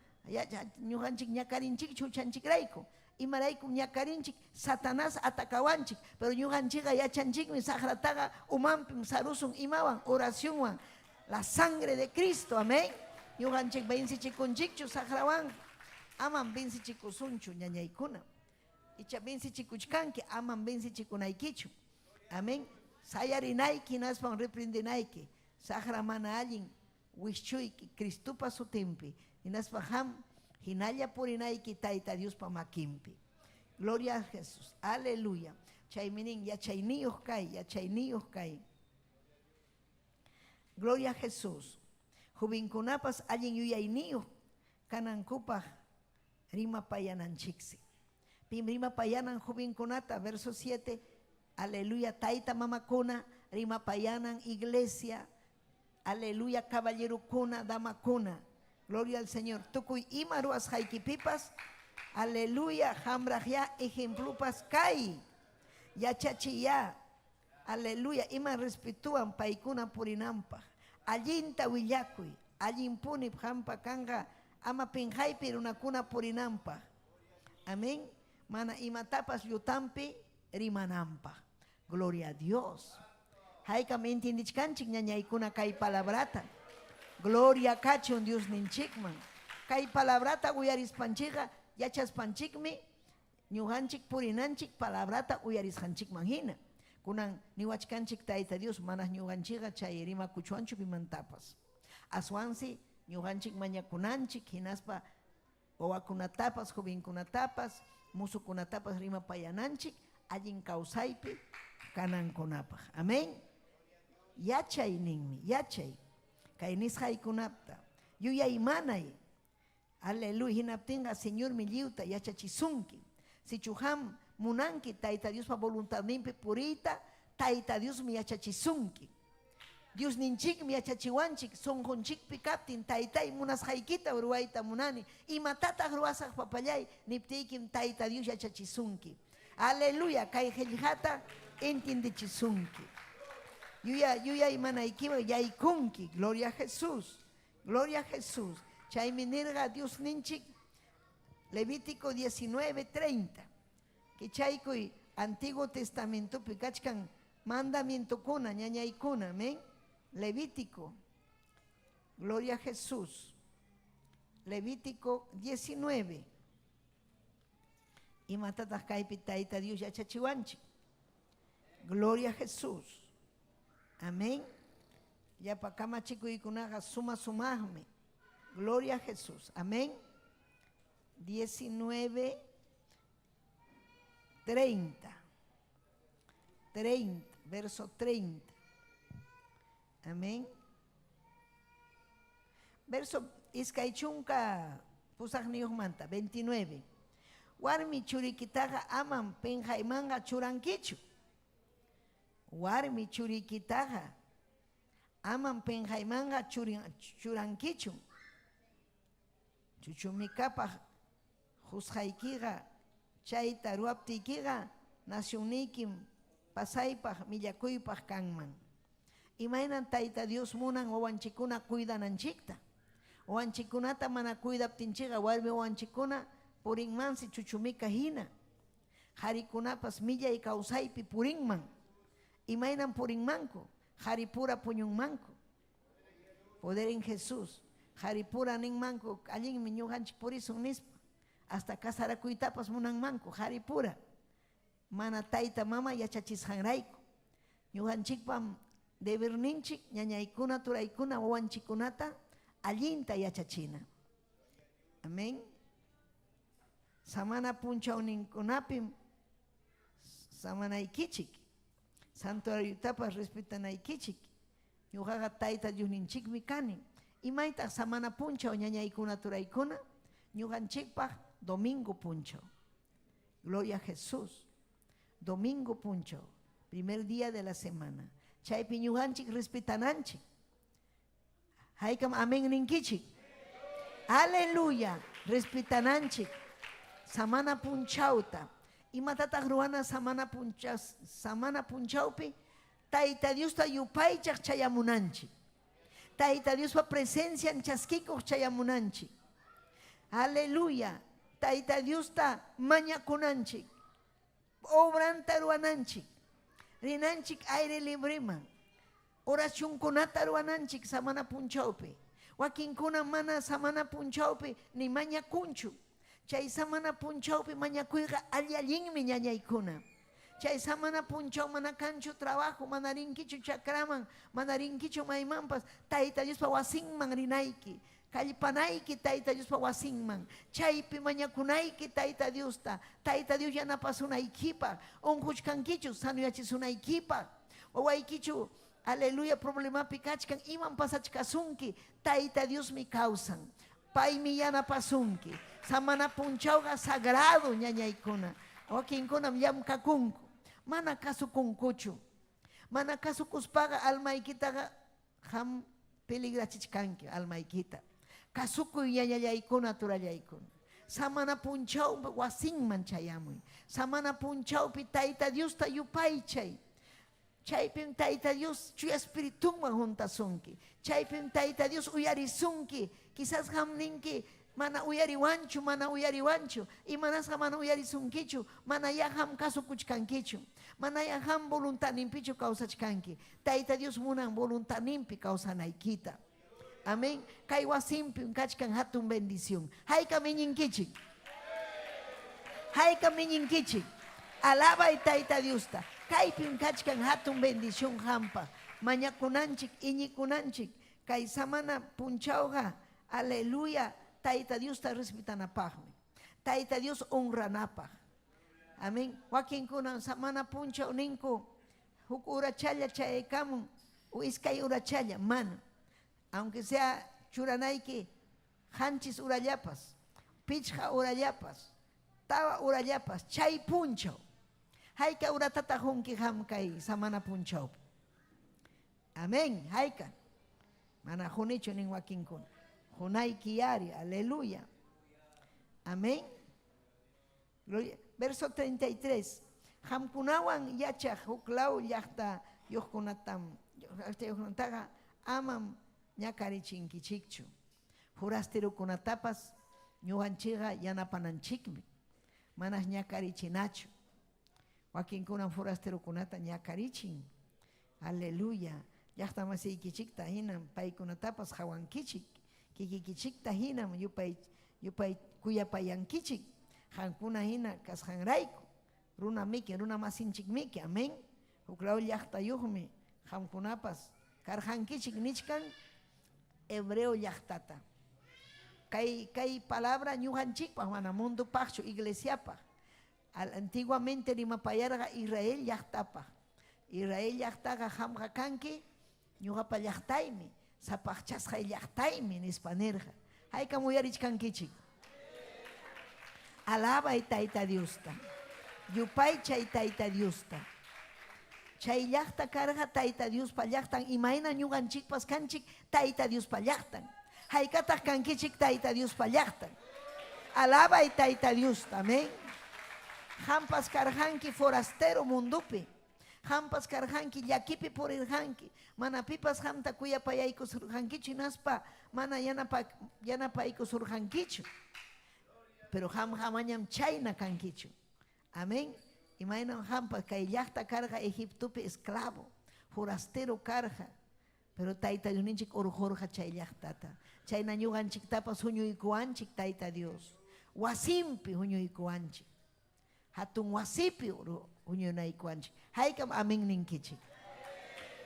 ñuqanchik ñakarinchikchu huchanchikrayku. Imaraykum ñakarinchik, Satanás atakawanchik, pero ñuqanchikqa yachanchikmi saqrataqa umanpim sarusun imawan, oracionwan, la sangre de Cristo, amén. Ñuqanchik vencichikunchikchu saqrawan, amam vencichikusunchu ñañaykuna. Icha vencichikuchkanki, amam vencichikunaykichu. Amén. Sayarinayki hinaspan reprendinayki, saqra mana allin wischuyki Cristopa sutinpi, hinaspa qam hinalla purinayki Tayta Diospa makinpi. Gloria a Jesús. Aleluya. Chaymi nin yachayniyuq kay, yachayniyuq kay. Gloria a Jesús. Jovenkunapas allin yuyayniyuq kanankupaq rimapayananchiksi. Pim rimapayanan jovenkunata, verso 7, aleluya, tayta mamakuna, rimapayanan iglesia, aleluya, caballerokuna, damakuna. Gloria al Señor. Tukuy ima ruwasqaykipipas, aleluya, qamraqya ejemplopas kay. Yachachiya, aleluya, ima respetuwan paykuna purinanpaq. Allinta willakuy, allinpuni qampa kanqa ama pinqaypi runakuna purinanpaq. Amén. Mana imatapas llutampi rimananpaq. Gloria a Dios. Haykam entiendichkanchik ñañaykuna kay palabrata. Gloria kachun Dios ninchikman. Kay palabrata uyarispanchikqa yachaspanchikmi ñuqanchik purinanchik palabrata uyarisqanchikman hina. Kunan niwachkanchik Tayta Dios mana ñuqanchikqa chay rimakuchwanchu pimantapas. Aswansi ñuqanchik mañakunanchik hinaspa wawakunatapas, jovenkunatapas, musukunatapas rimapayananchik allin kawsaypi kanankunapaq. Amén. Yachay ninmi, yachay. Kay nisqaykunata yuyaymanay. Aleluya. Hinaptinqa Señormi lliwta yachachisunki. Sichu qam munanki Tayta Diospa voluntadninpi puriyta, Tayta Diosmi yachachisunki. Diosninchikmi yachachiwanchik sunqunchikpi kaptin, Taytay munasqaykita ruwayta munani. Imatataq ruwasaq papallay? Niptiykim Tayta Dios yachachisunki. Aleluya, kay qillqata entiendechisunki. Yuya yuyaymanaykiwan yaykunki. Gloria a Jesús. Gloria a Jesús. Chaymi nirqa Diosninchik Levítico 19:30. Kichaykuy Antiguo Testamentopi kachkan mandamientokuna, ñañaykuna, amén. Levítico. Gloria a Jesús. Levítico 19. Imatataq kaypi Tayta Dios yachachiwanchik? Gloria a Jesús. Amén. Llapa kamachikuykunaqa suma sumaqmi. Gloria a Jesús. Amén. 19, 30. 30, verso 30. Amén. Verso iskay chunka pusaqniyuqmanta, 29. Warmi churikitaqa amam pinqaymanqa churankichu. Warmi churikitaqa amam pinqaymanqa churankichu. Chuchumikapaq qusqaykiqa chayta ruwaptiykiqa nacionniykim pasaypaq millakuypaq kanman. Imaynam Tayta Dios munan wawanchikkuna cuidananchikta. Wawanchikkunata mana cuidaptinchikqa warmi wawanchikkuna purinmansi chuchumika hina. Qarikunapas millay kawsaypi purinman. Imaynam purinmanku? Qaripura puñunmanku. Poder en Jesús. Qaripura ninmanku allinmi ñuqanchik purisun nispa. Hasta casarakuytapas munanmanku qaripura. Mana tayta mama yachachisqanrayku. Ñuqanchikpam deberninchik ñañaykuna, turaykuna, wawanchikkunata allinta yachachina. Amén. Samana punchawninkunapim samanaykichik. Santuariotapas respetanaykichik. Ñuqaqa Tayta Diosninchikmi kani. Imaytaq samana punchaw ñañaykuna, turaykuna? Ñuqanchikpaq domingo punchaw. Gloria a Jesús. Domingo punchaw, primer día de la semana. Chaypi ñuqanchik respetananchik. Haykam amén ninkichik. Aleluya. Respetananchik. Samana punchawta. Imatataq ruwana samana punchaw samana punchawpi? Tayta Diosta yupaychaq chayamunanchik. Tayta Diospa presencian chaskikuq chayamunanchik. Aleluya. Tayta Diosta mañakunanchik. Obranta ruwananchik. Rinanchik aire libreman. Oracionkunata ruwananchik samana punchawpi. Wakinkuna mana samana punchawpi ni mañakunchu. Chay samana punchawpi mañakuyqa alli-allinmi ñañaykuna. Chay samana punchaw mana kanchu trabajo, mana rinkichu chakraman, mana rinkichu maymanpas, Tayta Diospa wasinman rinayki, kallpanayki Tayta Diospa wasinman, chaypi mañakunayki Tayta Diosta, Tayta Dios yanapasunaykipaq, unquchkankichu sanuyachisunaykipaq, wawaykichu aleluya problemapi kachkan, imam pasachkasunki, Tayta Diosmi kawsan. Paymi yanapasunki. Samana punchawqa sagrado ñañaykuna. Wakinkunam llamkakunku. Mana kasukunkuchu. Mana kasukuspaqa almaykitaqa qam peligrachichkanki almaykita. Kasukuy ñañallaykuna, turallaykuna. Samana punchawpi wasinman chayamuy. Samana punchawpi Tayta Diosta yupaychay. Chaypim Tayta Dios Chuya Espiritunwan huntasunki. Chaypim Tayta Dios uyarisunki. Quizás qam ninki, Mana uyariwanchu, mana uyariwanchu. Imanasqa mana uyarisunkichu? Manayá qam kasukuchkankichu. Manayá qam voluntadninpichu kawsachkanki. Tayta Dios munan voluntadninpi kawsanaykita. Amén. Kay wasinpim kachkan hatun bendición. Haykam iñinkichik? Haykam iñinkichik? Alabay Tayta Diosta. Kaypim kachkan hatun bendición qampaq. Mañakunanchik, iñikunanchik. Kay samana punchawqa, aleluya, Tayta Diosta respetanapaqmi. Tayta Dios honranapaq. Amén. Wakinkunam samana punchaw ninku, huk horachalla chayaykamun o iskay horachalla. Mana. Aunque sea churanayki qanchis horallapas, pichqa horallapas, tawa horallapas, chay punchaw. Hayka horatataq hunki qam kay samana punchawpi? Amén. Hayka. Mana hunichu nin wakinkuna. Hunayki yari. Aleluya. Amén. Gloria. Verso 33. Qamkunawan yachaq huk law llaqtayuqkunatam llaqtayuqkunataqa amam ñakarichinkichikchu. Forasterokunatapas ñuqanchikqa yanapananchikmi. Manas ñakarichinachu. Wakinkunam forasterokunata ñakarichin. Aleluya. Llaqtamasiykichikta hinam paykunatapas qawankichik. Kikikichikta hinam yupay yupay kuyapayankichik. Qamkuna hina kasqanrayku. Runa miki, runa masinchikmiki. Amén. Huklaw llaqtayuqmi qamkunapas karqankichik nichkan hebreo llaqtata. Kay kay palabra ñuqanchikpaq mana mundopaqchu, iglesiapaq. Al antiguamente rimapayarqa Israel llaqtapaq. Israel llaqtaqa qamqa kanki ñuqapa llaqtaymi, sapaqchasqay llaqtaymi nispa nirqa. Haykam uyarichkankichik? Alabay Tayta Diosta. Yupaychay Tayta Diosta. Chay llaqta karqa Tayta Diospa llaqtan, imayna ñuqanchikpas kanchik Tayta Diospa llaqtan. Haykataq kankichik Tayta Diospa llaqtan? Alabay Tayta Diosta, amén. Qampas karqanki forastero mundopi. Qampas karqanki llakipi purirqanki. Mana pipas qamta kuyapayaykusurqankichu hinaspa mana yanapa yanapaykusurqankichu. Pero qamqa mañam chayna kankichu. Amén. Imaynam qampas kay llaqta karqa Egiptopi esclavo, forastero karqa. Pero Tayta Diosninchik urqurqa chay llaqtata. Chayna ñuqanchiktapas huñuykuwanchik Tayta Dios. Wasinpi huñuykuwanchik. Hatun wasipi huñunaykuwanchik. Haykam amén ninkichik.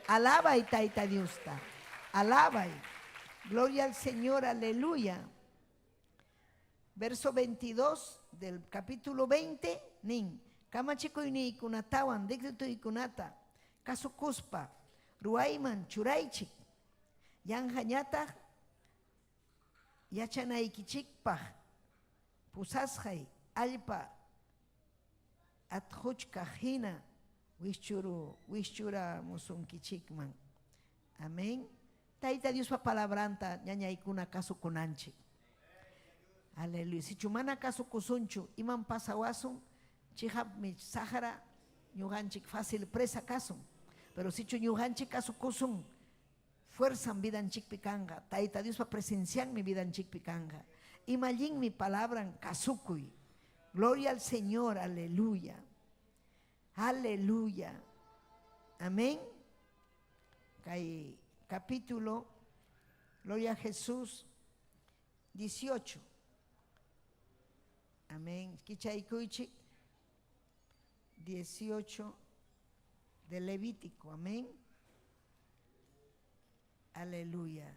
Alabay Tayta Diosta. Alabay. Gloria al Señor, aleluya. Verso 22 del capítulo 20, nin. Kamachikuyniykunatawan decretuykunata kasukuspa ruwayman churaychik. Yanqañataq yachanaykichikpaq pusasqay allpa atquchkaq hina wischuru wischuramusunkichikman. Amén. Tayta Diospa palabranta ñañaykuna kasukunanchik. Aleluya. Sichu mana kasukusunchu, imam pasawasun, chiqapmi saqra ñuqanchik fácil presa kasun. Pero sichu ñuqanchik kasukusun, fuerzam vidanchikpi kanqa. Tayta Diospa presencianmi vidanchikpi kanqa. Ima allinmi palabran kasukuy. Gloria al Señor, aleluya. Aleluya. Amén. Kay capítulo, Gloria a Jesús, 18. Amén. Kichaykuychik, 18 de Levítico. Amén. Aleluya.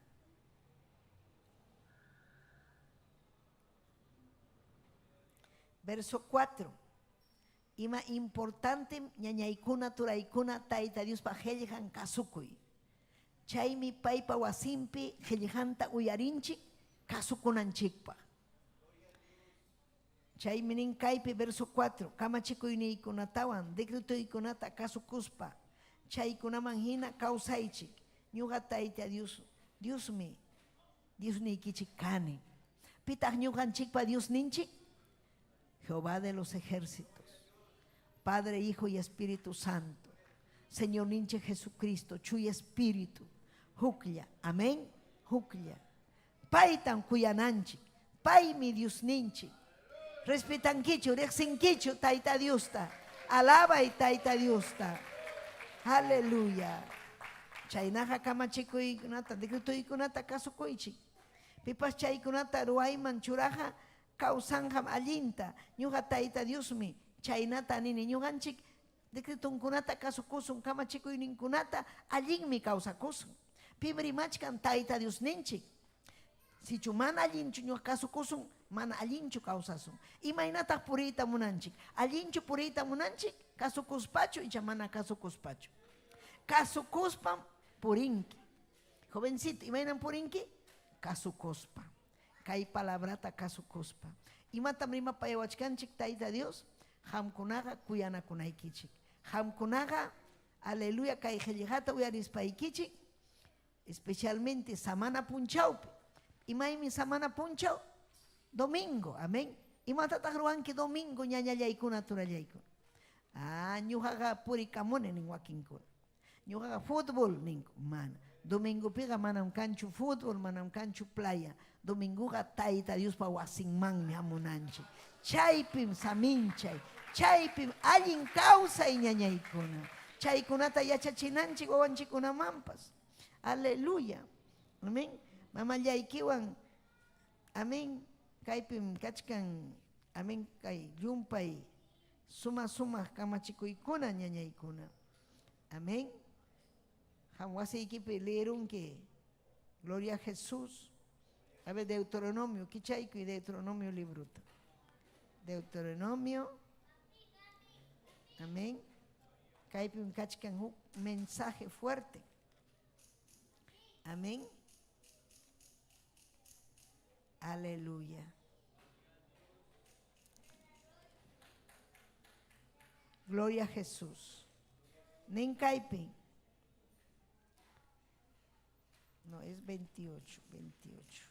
Verso 4. Ima importante ñañaykuna turaykuna Tayta Diospa qillqan kasukuy. Chaymi paypa wasinpi qillqanta uyarinchik kasukunanchikpaq. Chaymi nin kaypi verso 4, kamachikuyniykunatawan decretoykunata kasukuspa chaykunaman hina kawsaychik. Ñuqa Tayta Dios, Diosmi Diosniykichik kani. Pitaq ñuqanchikpa Diosninchik? Jehová de los ejércitos, Padre, Hijo y Espíritu Santo. Señorninchik Jesucristo, Chuya Espíritu, huklla. Amén. Huklla. Paytam kuyananchik. Paymi Diosninchik. Respetankichu, riqsinkichu Tayta Diosta. Alabay Tayta Diosta. Aleluya. Chaynaqa kamachikuykunata, decretuykunata kasukuychik. Pipas chaykunata ruwayman churaqa kawsanqam allinta. Ñuqa Tayta Diosmi chaynata nini. Ñuqanchik decretunkunata kasukusun, kamachikuyninkunata allinmi kawsakusun. Pim rimachkan Tayta Diosninchik. Sichu mana allinchu ñuqa kasukusun, mana allinchu kawsasun. Imaynataq puriyta munanchik? Allinchu puriyta munanchik? Kasukuspachu icha mana kasukuspachu? Kasukuspam purinki. Jovencito, imaynam purinki? Kasukuspa. Kay palabrata kasukuspa. Imatam rimapayawachkanchik Tayta Dios? Qamkunaqa kuyanakunaykichik. Qamkunaqa, aleluya, kay qillqata uyarispaykichik, especialmente samana punchawpi. Imaymi samana punchaw? Domingo, amén. Imatataq ruwanki domingo ñañallaykuna turallaykuna? Ah, ñuqaqa purikamuni nin wakinkuna. Ñuqaqa fútbol ninku, mana. Domingopiqa manam kanchu fútbol, manam kanchu playa. Domingoqa Tayta Diospa wasinmanmi hamunanchik. Chaypim saminchay, chaypim allin kawsay ñañaykuna. Chaykunata yachachinanchik wawanchikkunamanpas. Aleluya. Amén. Mamallaykiwan, amén. Kaypim kachkan, amén, kay llumpay suma sumaq kamachikuykuna ñañaykuna. Amén. Qam wasiykipi leerunki. Gloria a Jesús. A ver, Deuteronomio, kichaykuy Deuteronomio libruta. Deuteronomio. Amén. Kaypim kachkan huk mensaje fuerte. Amén. Aleluya. Gloria a Jesús. Nin kaypi. No, es 28, 28.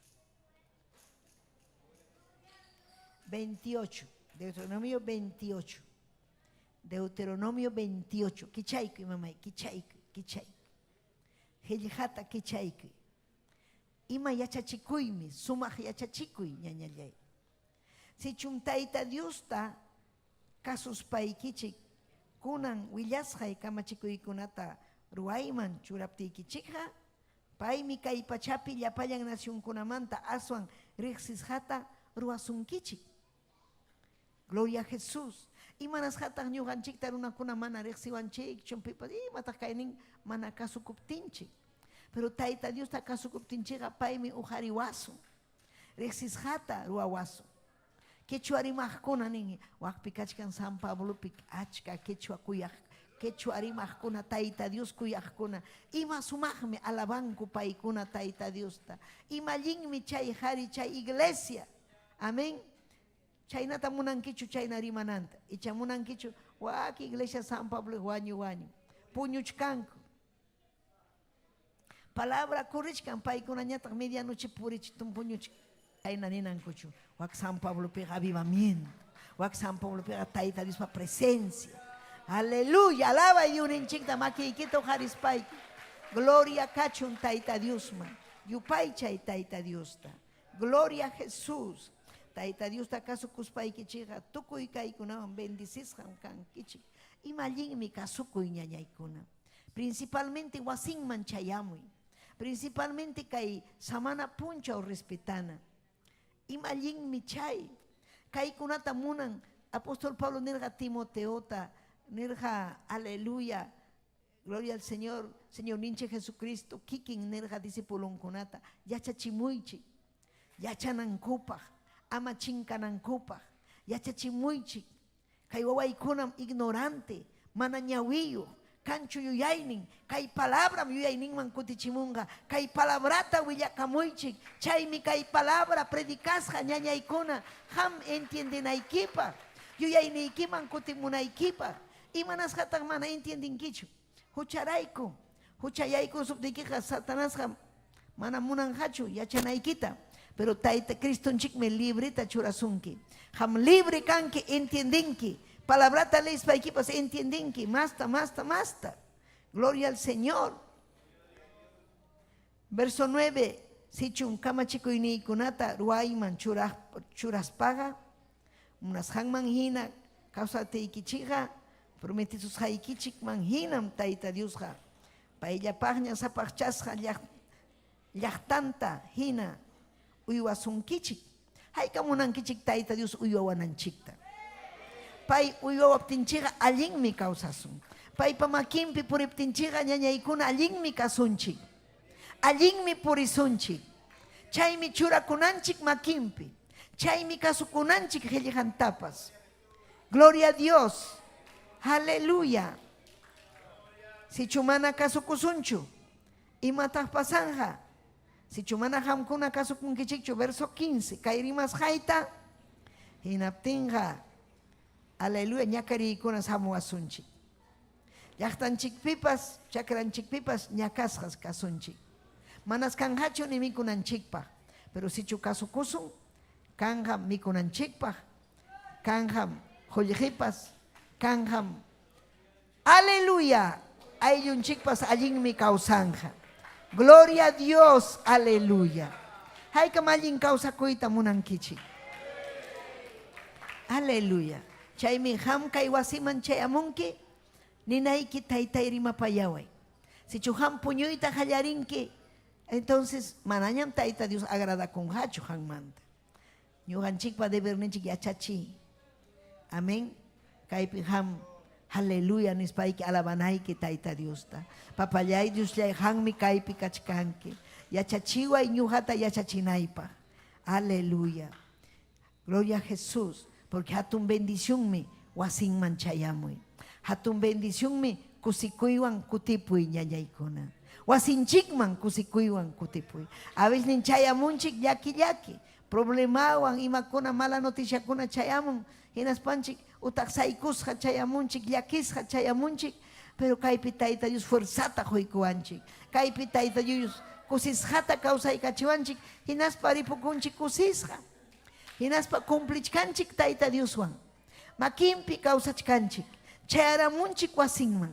28. Deuteronomio 28. Deuteronomio 28. Kichaykuy, mamay, kichaykuy, kichaykuy. Qillqata kichaykuy. Ima yachachikuymi, sumaq yachachikuy, ñañallay. Sichum Tayta Diosta kasuspaykichik kunan willasqay kamachikuykunata ruwayman churaptiykichikqa, paymi kay pachapi llapallan nacionkunamanta aswan riqsisqata ruwasunkichik. Gloria a Jesús. Imanasqataq ñuqanchikta runakuna mana riqsiwanchikchu, pipas imataq kaynin mana kasukuptinchik. Pero Tayta Diosta kasukuptinchikqa paymi uqariwasun. Riqsisqata ruwawasun. Quechua rimaqkuna nin, wakpi kachkan San Pablopi achka quechua kuyaq, quechua rimaqkuna, Tayta Dios kuyaqkuna. Ima sumaqmi alabanku paykuna Tayta Diosta. Ima allinmi chay qari, chay iglesia. Amén. Chaynata munankichu chayna rimananta? Icha munankichu wak iglesia San Pablo wañu wañu. Puñuchkanku. Palabra corrichkan paykunañataq medianoche purichtum puñuchkan. Chayna ninankuchu. Wak San Pablopiqa avivamiento. Wak San Pablopiqa Tayta Diospa presencia. Aleluya. Alabay Diosninchikta makiykita uqarispayki. Gloria kachun Tayta Diosman. Yupaychay Tayta Diosta. Gloria a Jesús. Tayta Diosta kasukuspaykichikqa tukuy kaykunawan bendecisqam kankichik. Ima allinmi kasukuy ñañaykuna. Principalmente wasinman chayamuy. Principalmente kay samana punchaw respetana. Ima allinmi chay. Kaykunata munan apóstol Pablo nirqa Timoteota, nirqa aleluya, gloria al Señor, Señorninchik Jesucristo kikin nirqa discipulonkunata yachachimuychik, yachanankupaq, ama chinkanankupaq, yachachimuychik. Kay wawaykunam ignorante, mana ñawiyuq, kanchu yuyaynin, kay palabram yuyayninman kutichimunqa, kay palabrata willakamuychik, chaymi kay palabra predicasqa ñañaykuna qam entiendenaykipaq, yuyayniykiman kutimunaykipaq. Imanasqataq mana entiendenkichu? Hucharayku, huchayaykusuptiykiqa Satanasqa mana munanqachu yachanaykita, pero Tayta Cristonchikmi libreta churasunki. Qam libre kanki, entiendenki. Palabrata leespaykipas entiendenki, masta, masta, masta. Gloria al Señor. Verso 9, sichum kamachikuyniykunata ruwayman churaspaqa, munasqanman hina kawsatiykichikqa, prometesusqaykichikman hinam Tayta Diosqa payllapaqña sapaqchasqa llaqtanta hina uywasunkichik. Hayka munankichik Tayta Dios uywawananchikta? Pay uywawaptinchikqa allinmi kawsasun. Paypa makinpi puriptinchikqa ñañaykuna allinmi kasunchik. Allinmi purisunchik. Chaymi churakunanchik makinpi. Chaymi kasukunanchik qellqantapas. Gloria a Dios. Aleluya. Sichu mana kasukusunchu, imataq pasanqa? Sichu mana qamkuna kasukunkichikchu, verso 15, kay rimasqayta, hinaptinqa, aleluya, ñakariykuna hamuwasunchik. Llaqtanchikpipas, chakranchikpipas ñakasqas kasunchik. Manas kanqachu ni mikunanchikpaq, pero sichu kasukusun, kanqam mikunanchikpaq, kanqam qullqipas, kanqam aleluya, ayllunchikpas allinmi kawsanqa. Gloria a Dios, aleluya. Haykam allin kawsakuyta munankichik? Aleluya. Chaymi qam kay wasiman chayamunki, ninayki taytay rimapayaway. Sichu qam puñuyta qallarinki, entonces manañam Tayta Dios agradakunqachu qanmanta. Ñuqanchikpa deberninchik yachachiy. Amén. Kaypi qam aleluya nispayki alabanayki Tayta Diosta. Papallay Diosllay qammi kaypi kachkanki. Yachachiway ñuqata yachachinaypaq. Aleluya. Gloria a Jesús, porque hatun bendicionmi wasinman chayamuy. Hatun bendicionmi kusikuywan kutipuy ñañaykuna. Wasinchikman kusikuywan kutipuy. A veces chayamunchik llaki llaki, problemawan imakuna mala noticiakuna chayamun, hinaspanchik utaq saykusqa chayamunchik, llakisqa chayamunchik, pero kaypi Tayta Dios fuerzata quykuwanchik. Kaypi Tayta Dios kusisqata kawsaykachiwanchik, hinaspa ripukunchik kusisqa. Hinaspa cumplichkanchik Tayta Dioswan. Makinpi kawsachkanchik. Chayaramunchik wasinman.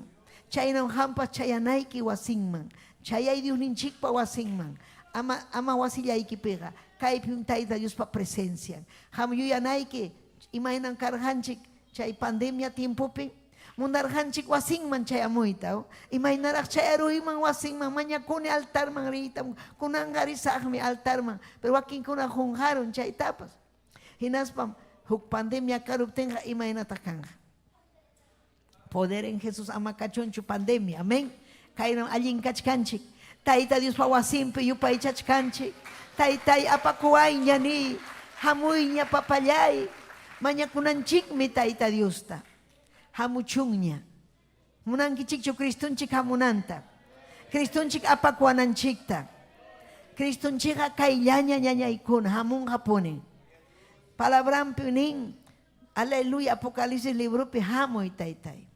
Chaynam qampas chayanayki wasinman. Chayay Diosninchikpa wasinman. Ama, ama wasillaykipiqa. Kaypim Tayta Diospa presencian. Qam yuyanayki imaynam karqanchik chay pandemia tiempopi. Munarqanchik wasinman chayamuyta. Imaynaraq chayaruyman wasinman, mañakuni altarman riyta, kunanqa risaqmi altarman, pero wakinkuna qunqarun chaytapas. Hinaspam Huk pandemia karuptinqa imaynataq kanqa? Poder en Jesús ama kachunchu pandemia. Amén. Kaynam allin kachkanchik. Tayta Diospa wasinpi yupaychachkanchik. Taytay apakuwayña niy. Hamuyña papallay. Mañakunanchikmi Tayta Diosta. Hamuchunña. Munankichikchu Cristonchik hamunanta? Cristonchik apakuwananchikta. Cristonchikqa kayllaña ñañaykuna hamunqapuni. Palabranpi nin, aleluya, Apocalipsis libropi hamuy taytay.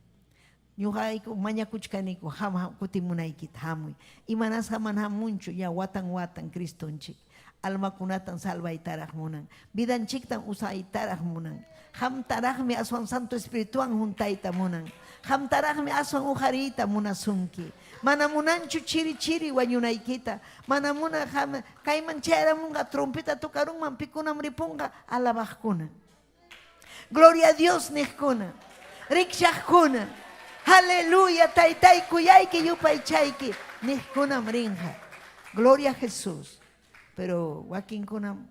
Ñuqayku mañakuchkaniku ham kutimunaykita hamuy. Imanasqa mana hamunchu ña watan watan Cristonchik. Almakunatan salvaytaraq munan. Vidanchiktan usaytaraq munan. Qamtaraqmi aswan Santo Espirituwan juntayta munan. Qamtaraqmi aswan uqariyta munasunki. Mana munanchu chiri chiri wañunaykita. Mana munan qam kayman chayaramunqa trompeta tocarunman pikunam ripunqa alabaqkuna. Gloria a Dios niqkuna. Rikchaqkuna. Aleluya, taytay kuyayki yupaychayki niqkunam rinqa. Gloria a Jesús. Pero wakinkunam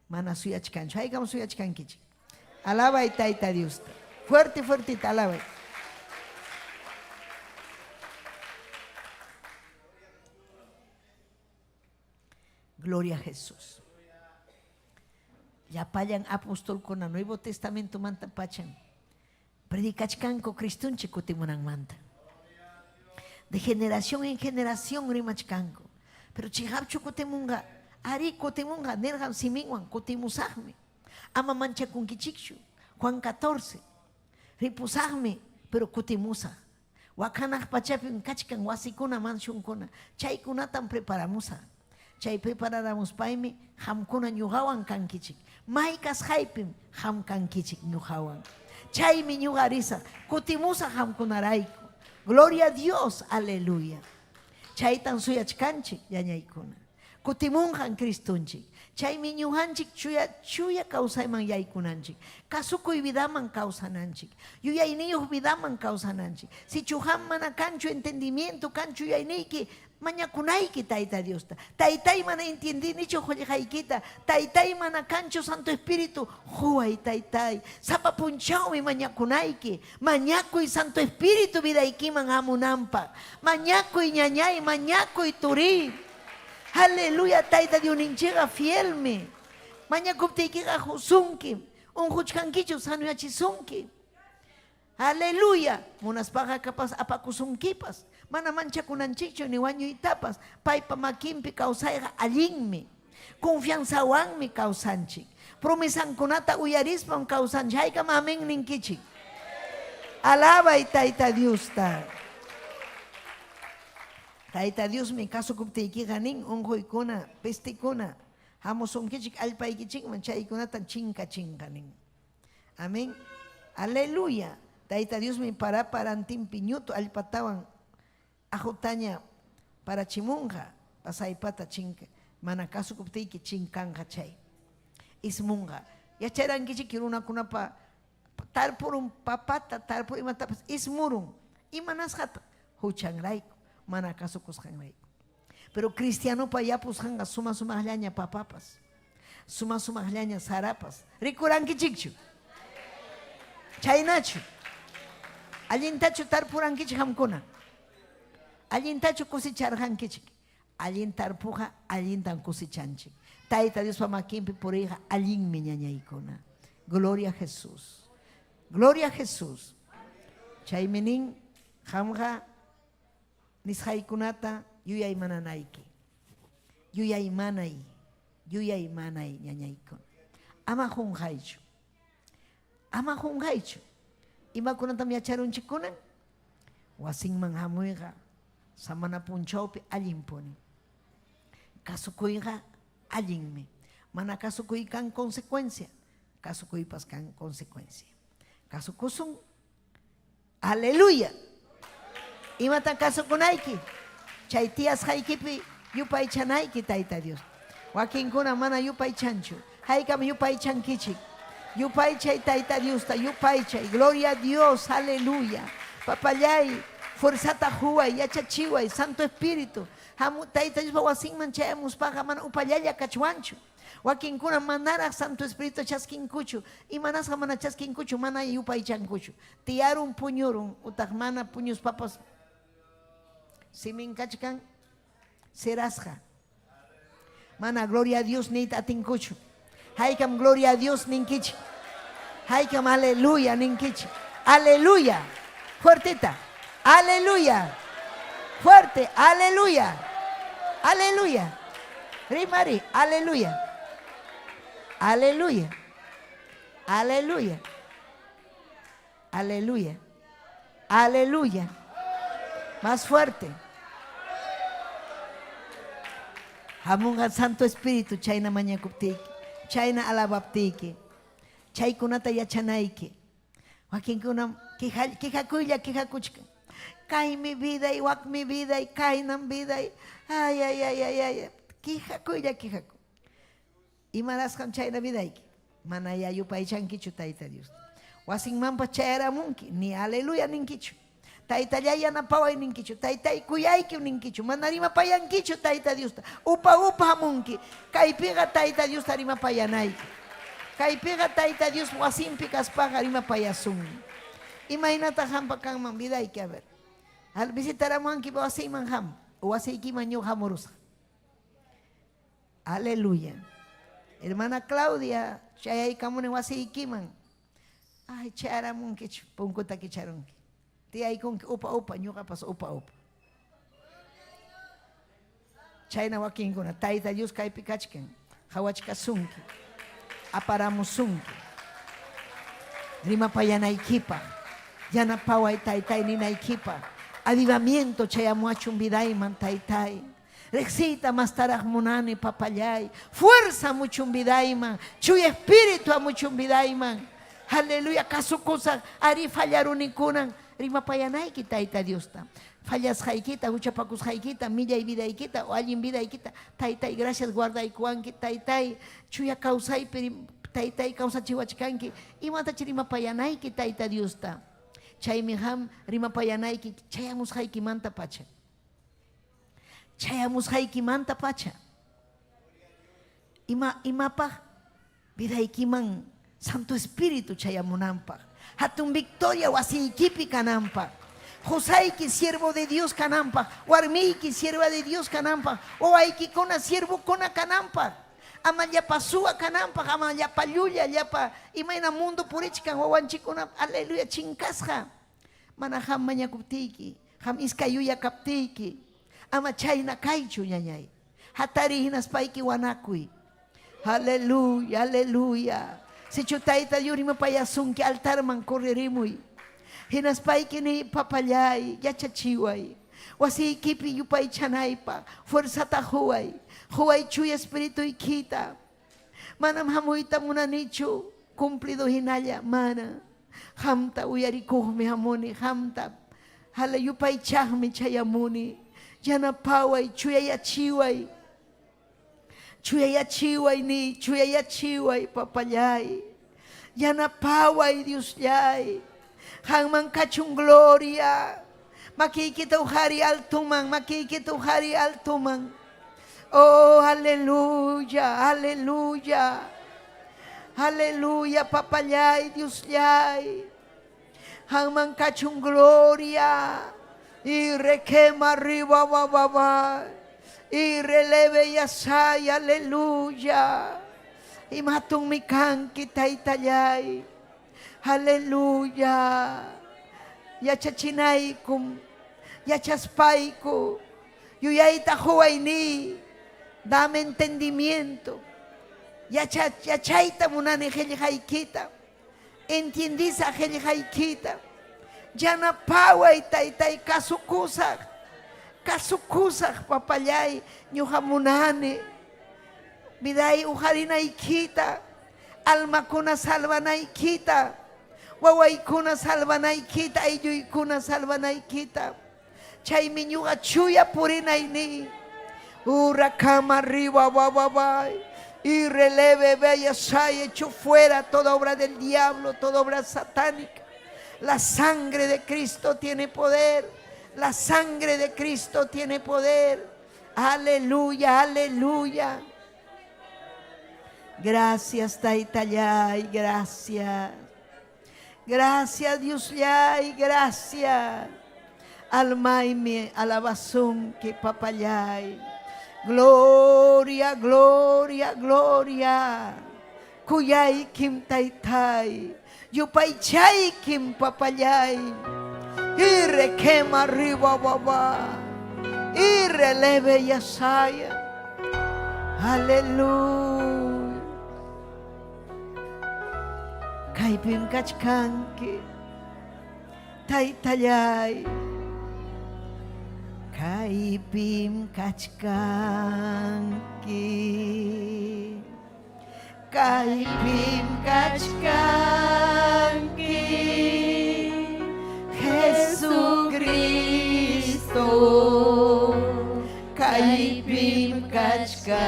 mana suyachkanchu. Haykam suyachkankichik. Alabay Tayta Diosta. Fuerte, fuertita alabay. Gloria a Jesús. Llapallan apostolkuna Nuevo Testamentomanta pachan predicachkanku Cristonchik kutimunanmanta. De generación en generación rimachkanku. Pero chiqapchu kutimunqa? Arí kutimunqa, nirqam siminwan kutimusaqmi. Ama manchakunkichikchu. Juan 14. Ripusaqmi, pero kutimusaq. Wak hanaq pachapim kachkan wasikuna, mansionkuna. Chaykunatam preparamusaq. Chay prepararamuspaymi qamkuna ñuqawan kankichik. May kasqaypim qam kankichik ñuqawan. Chaymi ñuqa risaq, kutimusaq qamkunarayku. Gloria a Dios, aleluya. Chaytan suyachkanchik, ñañaykuna. Kutimunqan Cristonchik. Chaymi ñuqanchik chuya chuya kawsayman yaykunanchik. Kasukuy vidaman kawsananchik. Yuyayniyuq vidaman kawsananchik. Sichu qam mana kanchu entendimiento, kanchu yuyayniyki, mañakunayki Tayta Diosta. Taytay mana entiendinichu qullqaykita. Taytay mana kanchu Santo Espíritu, quway taytay. Sapa punchawmi mañakunayki. Mañakuy Santo Espíritu vidaykiman hamunanpaq. Mañakuy ñañay, mañakuy turiy. Aleluya, Tayta Diosninchikqa fielmi. Mañakuptiykiqa qusunkim. Unquchkankichu sanoyachisunki. Aleluya, munaspaqa capaz apakusunkipas. Mana manchakunanchikchu ni wañuytapas. Paypa makinpi kawsayqa allinmi. Confianzawanmi kawsanchik. Promesankunata uyarispam kawsanchik. Haykam amén ninkichik. Alabay Tayta Diosta. Tayta Diosmi kasukuptiykiqa nin unquykuna, pestekuna hamusunkichik allpaykichikman chaykunatan chinkachinqa nin. Amén. Aleluya. Tayta Diosmi parapa rantinpi ñutu allpatawan aqutaña parachimunqa, pasaypata chinka mana kasukuptiyki chinkanqa chay. Ismunqa. Yacharankichik runakunapa tarpurun papata, tarpur imatapas ismurun. Imanasqataq? Huchanrayku, mana kasukusqanrayku. Pero cristianopa yapusqanqa suma sumaqllaña papapas, suma sumaqllaña sarapas. Rikurankichikchu? Chaynachu? Allintachu tarpurankichik qamkuna? Allintachu cosecharqankichik? Allin tarpuqa allintan cosechanchik. Tayta Diospa makinpi puriyqa allinmi ñañaykuna. Gloria a Jesús. Gloria a Jesús. Chaymi nin, qamqa nisqaykunata yuyaymananayki. Yuyaymanay, yuyaymanay ñañaykuna. Ama qunqaychu. Ama qunqaychu. Imakunatam yacharunchik kunan? Wasinman hamuyqa samana punchawpi allinpuni. Kasukuyqa allinmi. Mana kasukuy kan consecuencia, kasukuypas kan consecuencia. Kasukusun. Aleluya. Imatan kasukunayki? Chay tiyasqaykipi yupaychanayki Tayta Dios. Wakinkuna mana yupaychanchu. Haykam yupaychankichik. Yupaychay Tayta Diosta, yupaychay. Gloria a Dios, aleluya. Papallay, fuerzata huway, yachachiway, Santo Espíritu. Hamu Tayta Diospa wasinman chayamuspaqa mana upallalla kachwanchu. Wakinkuna manaraq Santo Espíritu chaskinkuchu. Imanasqa mana chaskinkuchu, mana yupaychankuchu. Tiyarun puñurun, utaq mana puñuspapas simin kachkan serasqa. Mana gloria a Dios niyta atinkuchu. Haykam gloria a Dios ninkichik. Haykam aleluya ninkichik. Aleluya. Fuertita. Aleluya. Fuerte. Aleluya. Aleluya. Rimari. Aleluya. Aleluya. Aleluya. Aleluya. Aleluya. Más fuerte. Hamunqa Santo Espíritu chayna mañakuptiyki, chayna alabaptiyki, chaykunata yachanayki. Wakinkunam quejakuylla quejakuchkan. Kaymi viday, wakmi viday, kaynam viday. Ay, ay, ay, ay, ay. Quejakuylla quejaku. Imanasqam chayna vidayki? Manayá yupaychankichu Tayta Diosta. Wasinmanpas chayaramunki, ni aleluya ninkichu. Taytallay yanapaway ninkichu, taytay kuyaykim ninkichu, mana rimapayankichu Tayta Diosta. Upa upa hamunki. Kaypiqa Tayta Diosta rimapayanayki. Kaypiqa Tayta Dios wasinpi kaspaqa rimapayasunmi. Imaynataq qampa kanman vidayki? A ver. Al visitaramuwanki wasiyman qam, wasiykiman ñuqa hamurusaq. Aleluya. Hermana Claudia, chayaykamuni wasiykiman. Ay, chayaramunkichu, punkuta kicharunki. Tiyaykunki upa upa, ñuqapas upa upa. Chayna wakinkuna, Tayta Dios kaypi kachkan, qawachkasunki, aparamusunki. Rimapayanaykipaq, yanapaway taytay ninaykipaq, avivamiento chayamuwachun vidayman taytay. Riqsiyta mastaraq munani papallay. Fuerza amuchun vidayman. Chuya espíritu amuchun vidayman. Aleluya, kasukusaq ari fallarunikunan rimapayanayki Tayta Diosta. Fallasqaykita, huchapakusqaykita, millay vidaykita o allin vidaykita, Taytay, gracias guardaykuwanki, Taytay, chuya kawsaypi Taytay kawsachiwachkanki. Imatach rimapayanayki Tayta Diosta. Chaymi qam rimapayanayki chayamusqaykimanta pacha. Chayamusqaykimanta pacha. Ima imapaq vidaykiman Santo Espíritu chayamunanpaq, hatun victoria wasiykipi kananpaq, qosayki siervo de Dios kananpaq, warmiyki sierva de Dios kananpaq, wawaykikuna siervokuna kananpaq, ama llapa suwa kananpaq, ama llapa llulla, llapa imayna mundo purichkan wawanchikkuna, aleluya, chinkasqa. Mana qam mañakuptiyki, qam iskay yuya kaptiyki, ama chayna kaychu, ñañay. Hatariy hinaspayki wanakuy. Aleluya, aleluya. Sichu Tayta Dios rimapayasunki, altarman correrimuy. Hinaspayki niy, papallay, yachachiway. Wasiykipi yupaychanaypaq, fuerzata quway. Quway chuya espirituykita. Manam hamuyta munanichu cumplido hinalla, mana. Qamta uyarikuqmi hamuni, qamta hala yupaychaqmi chayamuni. Yanapaway, chuyayachiway. Chuyayachiway ni, chuyayachiway papallay. Yanapaway Diosllay. Qanman kachun gloria. Makiykita uqariy altoman, makiykita uqariy altoman. Oh, aleluya, aleluya. Aleluya, papallay, Diosllay. Qanman kachun gloria. Y requema arriba, va, va, va. Y releve yasay, aleluya. Imatun mi kanki, taytallay. Aleluya. Yachachinaykum, yachaspayku, yuyayta quwayni, dame entendimiento. Yacha, yachayta munani qillqaykita, entiendisaq qillqaykita. Yanapaway taytay kasukusaq, kasukusaq papallay, ñuqa munani. Viday uqarinaykita, almakuna salvanaykita, wawaykuna salvanaykita, aylluykuna salvanaykita. Chaymi ñuqa chuya purinayni. Huracán arriba, va, va, va. Y releve, bella, sai, echo fuera toda obra del diablo, toda obra satánica. La sangre de Cristo tiene poder. La sangre de Cristo tiene poder. Aleluya, aleluya. Gracias, Taytallay, gracias. Gracias, Diosllay, gracias. Almaymi alabasunki, papallay. Gloria, gloria, gloria. Kuyaykim, taytay. Yupaychaykim, papallay. Irre quema arriba, baba. Irre leve yasaya. Aleluya. Kaypim kachkanki. Taytallay. Kaypim kachkanki. Kaypim kachkanki. Jesucristo. Kaypim kachkanki.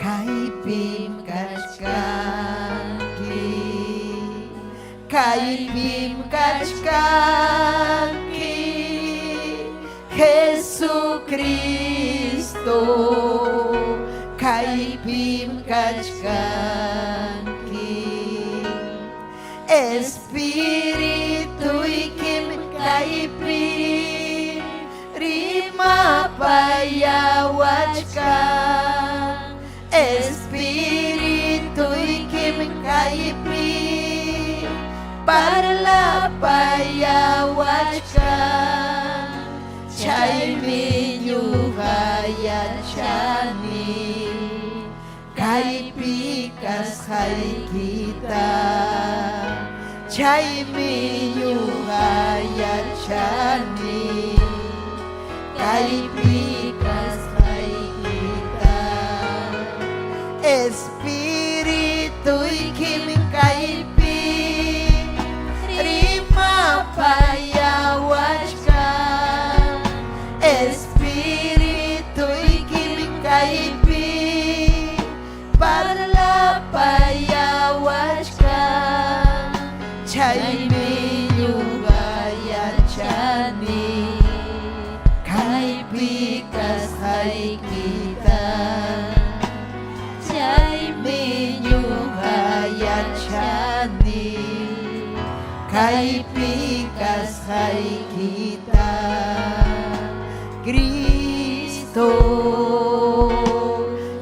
Kaypim kachkanki. Kaypim kachkanki. Jesucristo. Kaypim kachkanki. Espirituykim kaypi rimapayawachkan. Espirituykim kaypi parlapayawachkan. Chaymi ñuqa yachani kaypi kasqaykita. Chaymi ñuqa yachani kaypi kasqaykita. Espirituykim kaypi rimapayawachkan. Espirituykim kaypi parlapayawachkan. Chaymi ñuqa yachani kaypi kasqaykita. Chaymi ñuqa yachani kaypi kasqaykita. Cristo,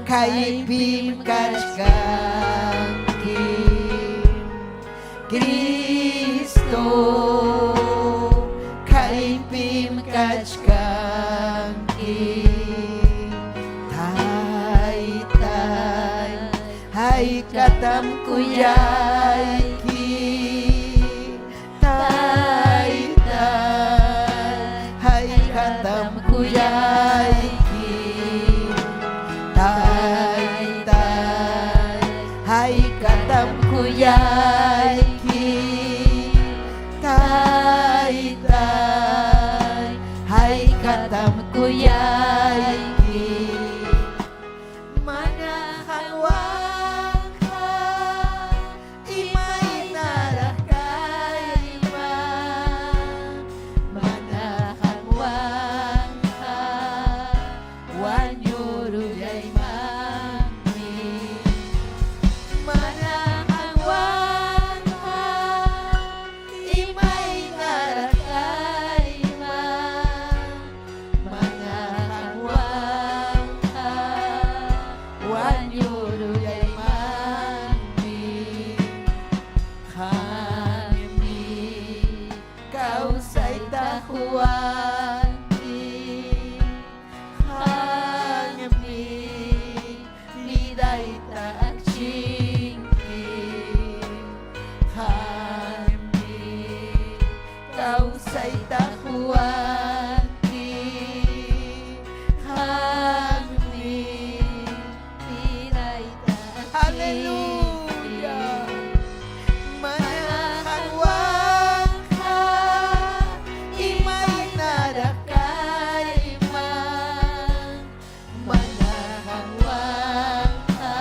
kaypim kachkanki. Cristo, kaypim kachkanki. Taytay, haykatam kuyayki. Taytay, haykatam kuyayki. Taytay, haykatam kuyayki. Taytay, haykatam kuyayki. Mana qamwanqa imaynaraq kayman. Mana qamwanqa wañurullaymanmi. Mana qamwanqa imaynaraq kayman. Mana qamwanqa wañurullaymanmi. Qammi kawsayta quwanki. Qammi vidayta akchinki. Qammi kawsayta quwanki. Qammi Vidayta Aleluya. Mana qamwanqa imaynaraq kayman. Mana qamwanqa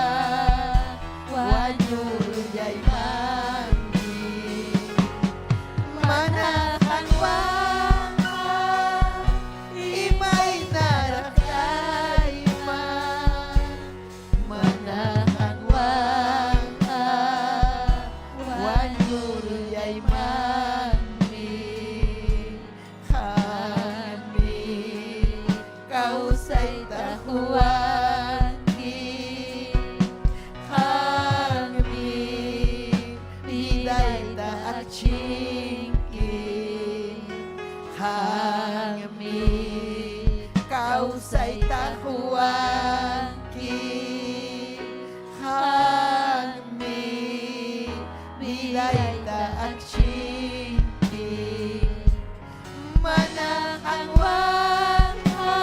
wañurullaymanmi. Mana qamwanqa Wañurullaymanmi, qammi kawsayta quwanki, qammi vidayta achinki, qammi kawsayta quwanki, qammi vidayta akchinki. Mana qanwanqa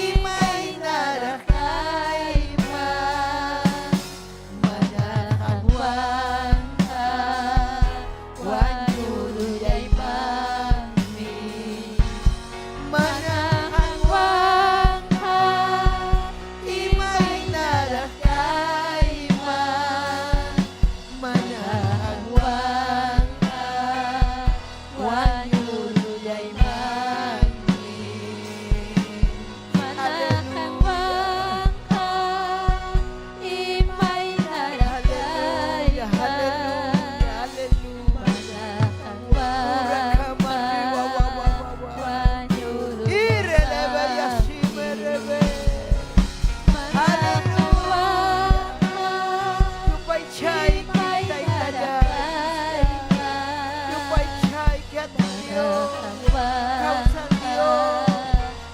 imaynaraq kayman, mana qanwanqa wañurullaymanmi. Mana qanwanqa imaynaraq kayman, mana qanwanqa wañurullaymanmi. Mana qanwanqa imaynaraq Aleluya, kayman. aleluya, aleluya. Mana qanwanqa Irelebe y así me rebe. Mana Aleluya. qanwanqa Yupaychay imaynaraq taytallay. kayman. Yupaychay Dios. Kawsan Dios.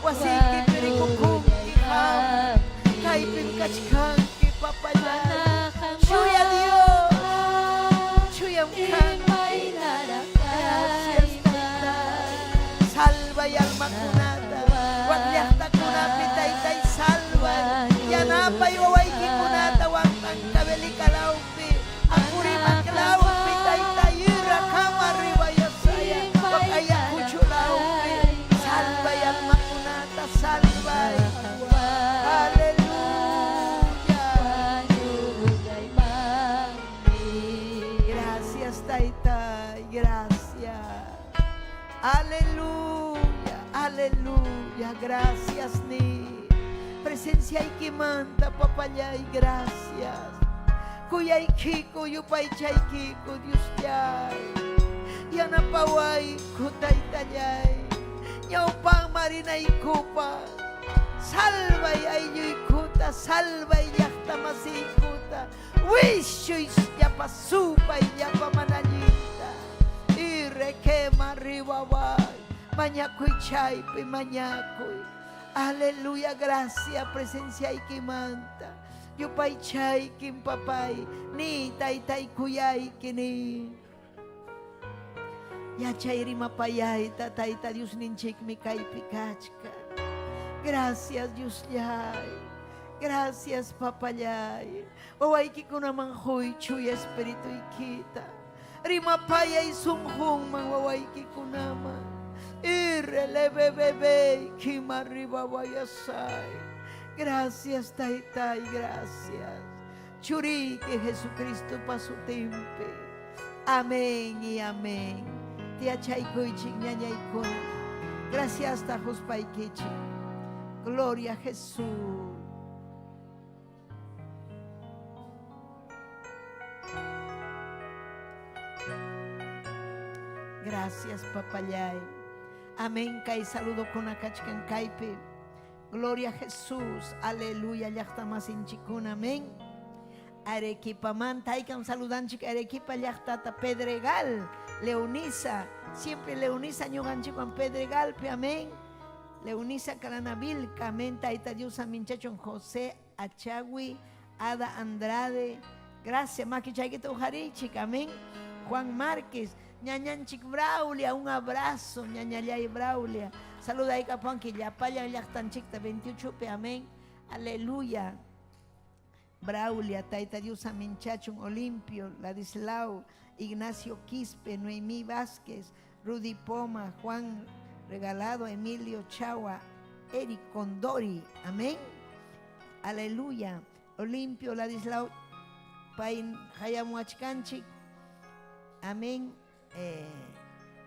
Wasiyki pirikukunki qam. Kaypim kachkanki papallay. Chuya Dios. Chuyam kanki. Gracias, Taytay. Salvay almakunata. Wak llaqtakunapi Taytay salvay. Yanapay wawaykikunata Huancancavelica-lawpi. Apurímac-lawpi Taytay Irakama ribayasaya. Wak Ayacucho-lawpi. Salvay almakunata, salvay. Aleluya. Gracias, Taytay. Gracias. Aleluya, aleluya. Gracias, ni. Presencia manta, papallay, gracias. Kuyaykiko, yupaychaykiko, Diosllay. Yanapawayku, Taytallay. Ñawpaq marinaykupa. Salvay aylluykuta, salvay llaqta masiykuta. Wischuy llapa supay, llapa manallinta. Y requema ribabay. Mañakuy chaypi, mañakuy. Aleluya, gracias, presencia manta. Yupaychaykim papay, ni taytay kuyayki ni. Yachay rimapayayta, tayta Diosninchikmi kaypi kachkan. Gracias, Diosllay. Gracias, papallay. Wawaykikunaman huy chuya espirituykita. Rimapayay sunqunman wawaykikunaman. Irrelebebebe kimarribabayasay. Gracias, Taytay, gracias. Churiyki Jesucristo pasutinpi. Amén y amén. Tiyachaykuychik ñañaykuna. Gracias, tajuspaykichik. Gloria a Jesús. Gracias, papallay. Amén. Kay saludo con kachkan kaypi. Gloria a Jesús. Aleluya. Llaqta masinchikuna. Amén. Arequipamanta. Haykam saludanchik Arequipa llaqtata Pedregal. Leonisa. Siempre Leonisa ñuqanchikwan Pedregalpi. Amén. Leonisa Caranavilca. Amén. Tayta Dios aminchachun José Achagui. Ada Andrade. Gracias. Makichaykita uqarichik. Amén. Juan Márquez. Ñañanchik Braulia, un abrazo, ñañallay Braulia. Saluda ahí kapanki, llapallan llaqtanchikta 28 pe, amén. Aleluya. Braulia, Taita Dios Aminchachun, Olimpio, Ladislao, Ignacio Quispe, Noemí Vázquez, Rudy Poma, Juan Regalado, Emilio Chagua, Eric Condori, amén. Aleluya. Olimpio, Ladislao, Pain, Hayamuachkanchik, amén.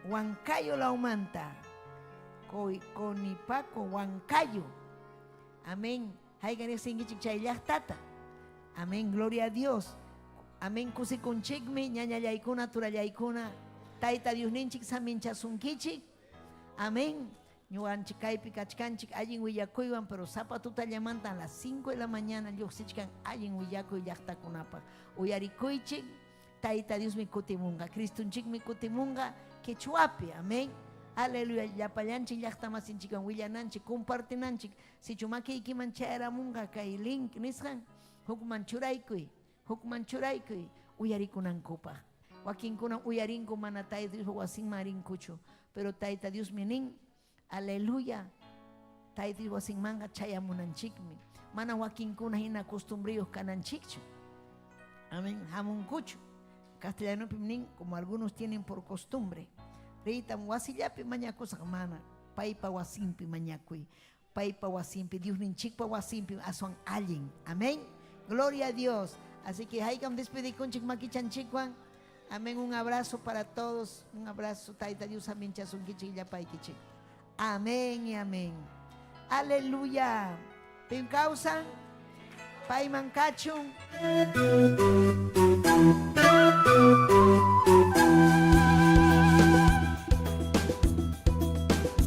Huancayo Laumanta, Conipaco, Huancayo, amén. Haykan riqsinkichik chay llaqtata. Amén, gloria a Dios. Amén. Kusikunchikmi, ñañallaykuna, turallaykuna. Tayta Diosninchik saminchasunkichik. Amén. Ñuqanchik kaypi kachkanchik allin willakuywan, pero sapa tutallamanta a las 5 de la mañana lluqsichkan allin willakuy llaqtakunapaq. Uyarikuychik, Tayta Diosmi kutimunqa, Cristonchikmi kutimunqa quechuapi. Amén. Aleluya. Llapallanchik llaqtamasinchikwan willananchik, compartinanchik. Sichu makiykiman chayaramunqa kay link nisqan, hukman churaykuy, hukman churaykuy uyarikunankupaq. Wakinkuna uyarinku mana Tayta Diospa wasinman rinkuchu, pero Tayta Diosmi nin, aleluya, Tayta Dios wasinmanqa chayamunanchikmi. Mana wakinkuna hina costumbriyuq kananchikchu. Amén. Hamunkuchu. Castellanopim nin, como algunos tienen por costumbre. Riytam wasillapi mañakusaq mana, paypa wasinpi mañakuy. Paypa wasinpi, Diosninchikpa wasinpi aswan allin. Amén. Gloria a Dios. Así que haykam despedikunchik makichanchikwan. Amén. Un abrazo para todos. Un abrazo. Tayta Dios saminchasunkichik llapaykichik. Amén y amén. Aleluya. Pim kawsan. Payman kachun.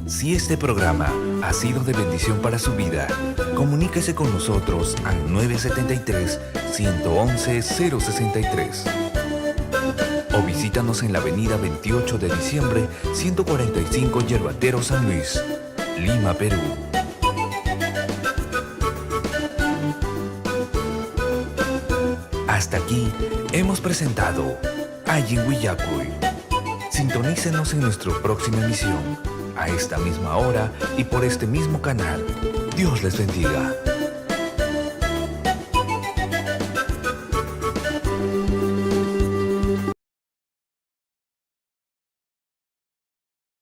Si este programa ha sido de bendición para su vida, comuníquese con nosotros al 973-111-063 o visítanos en la avenida 28 de diciembre, 145 Yerbatero San Luis, Lima, Perú. Hasta aquí hemos presentado Allin Willakuy. Sintonícenos en nuestra próxima emisión, a esta misma hora y por este mismo canal. Dios les bendiga.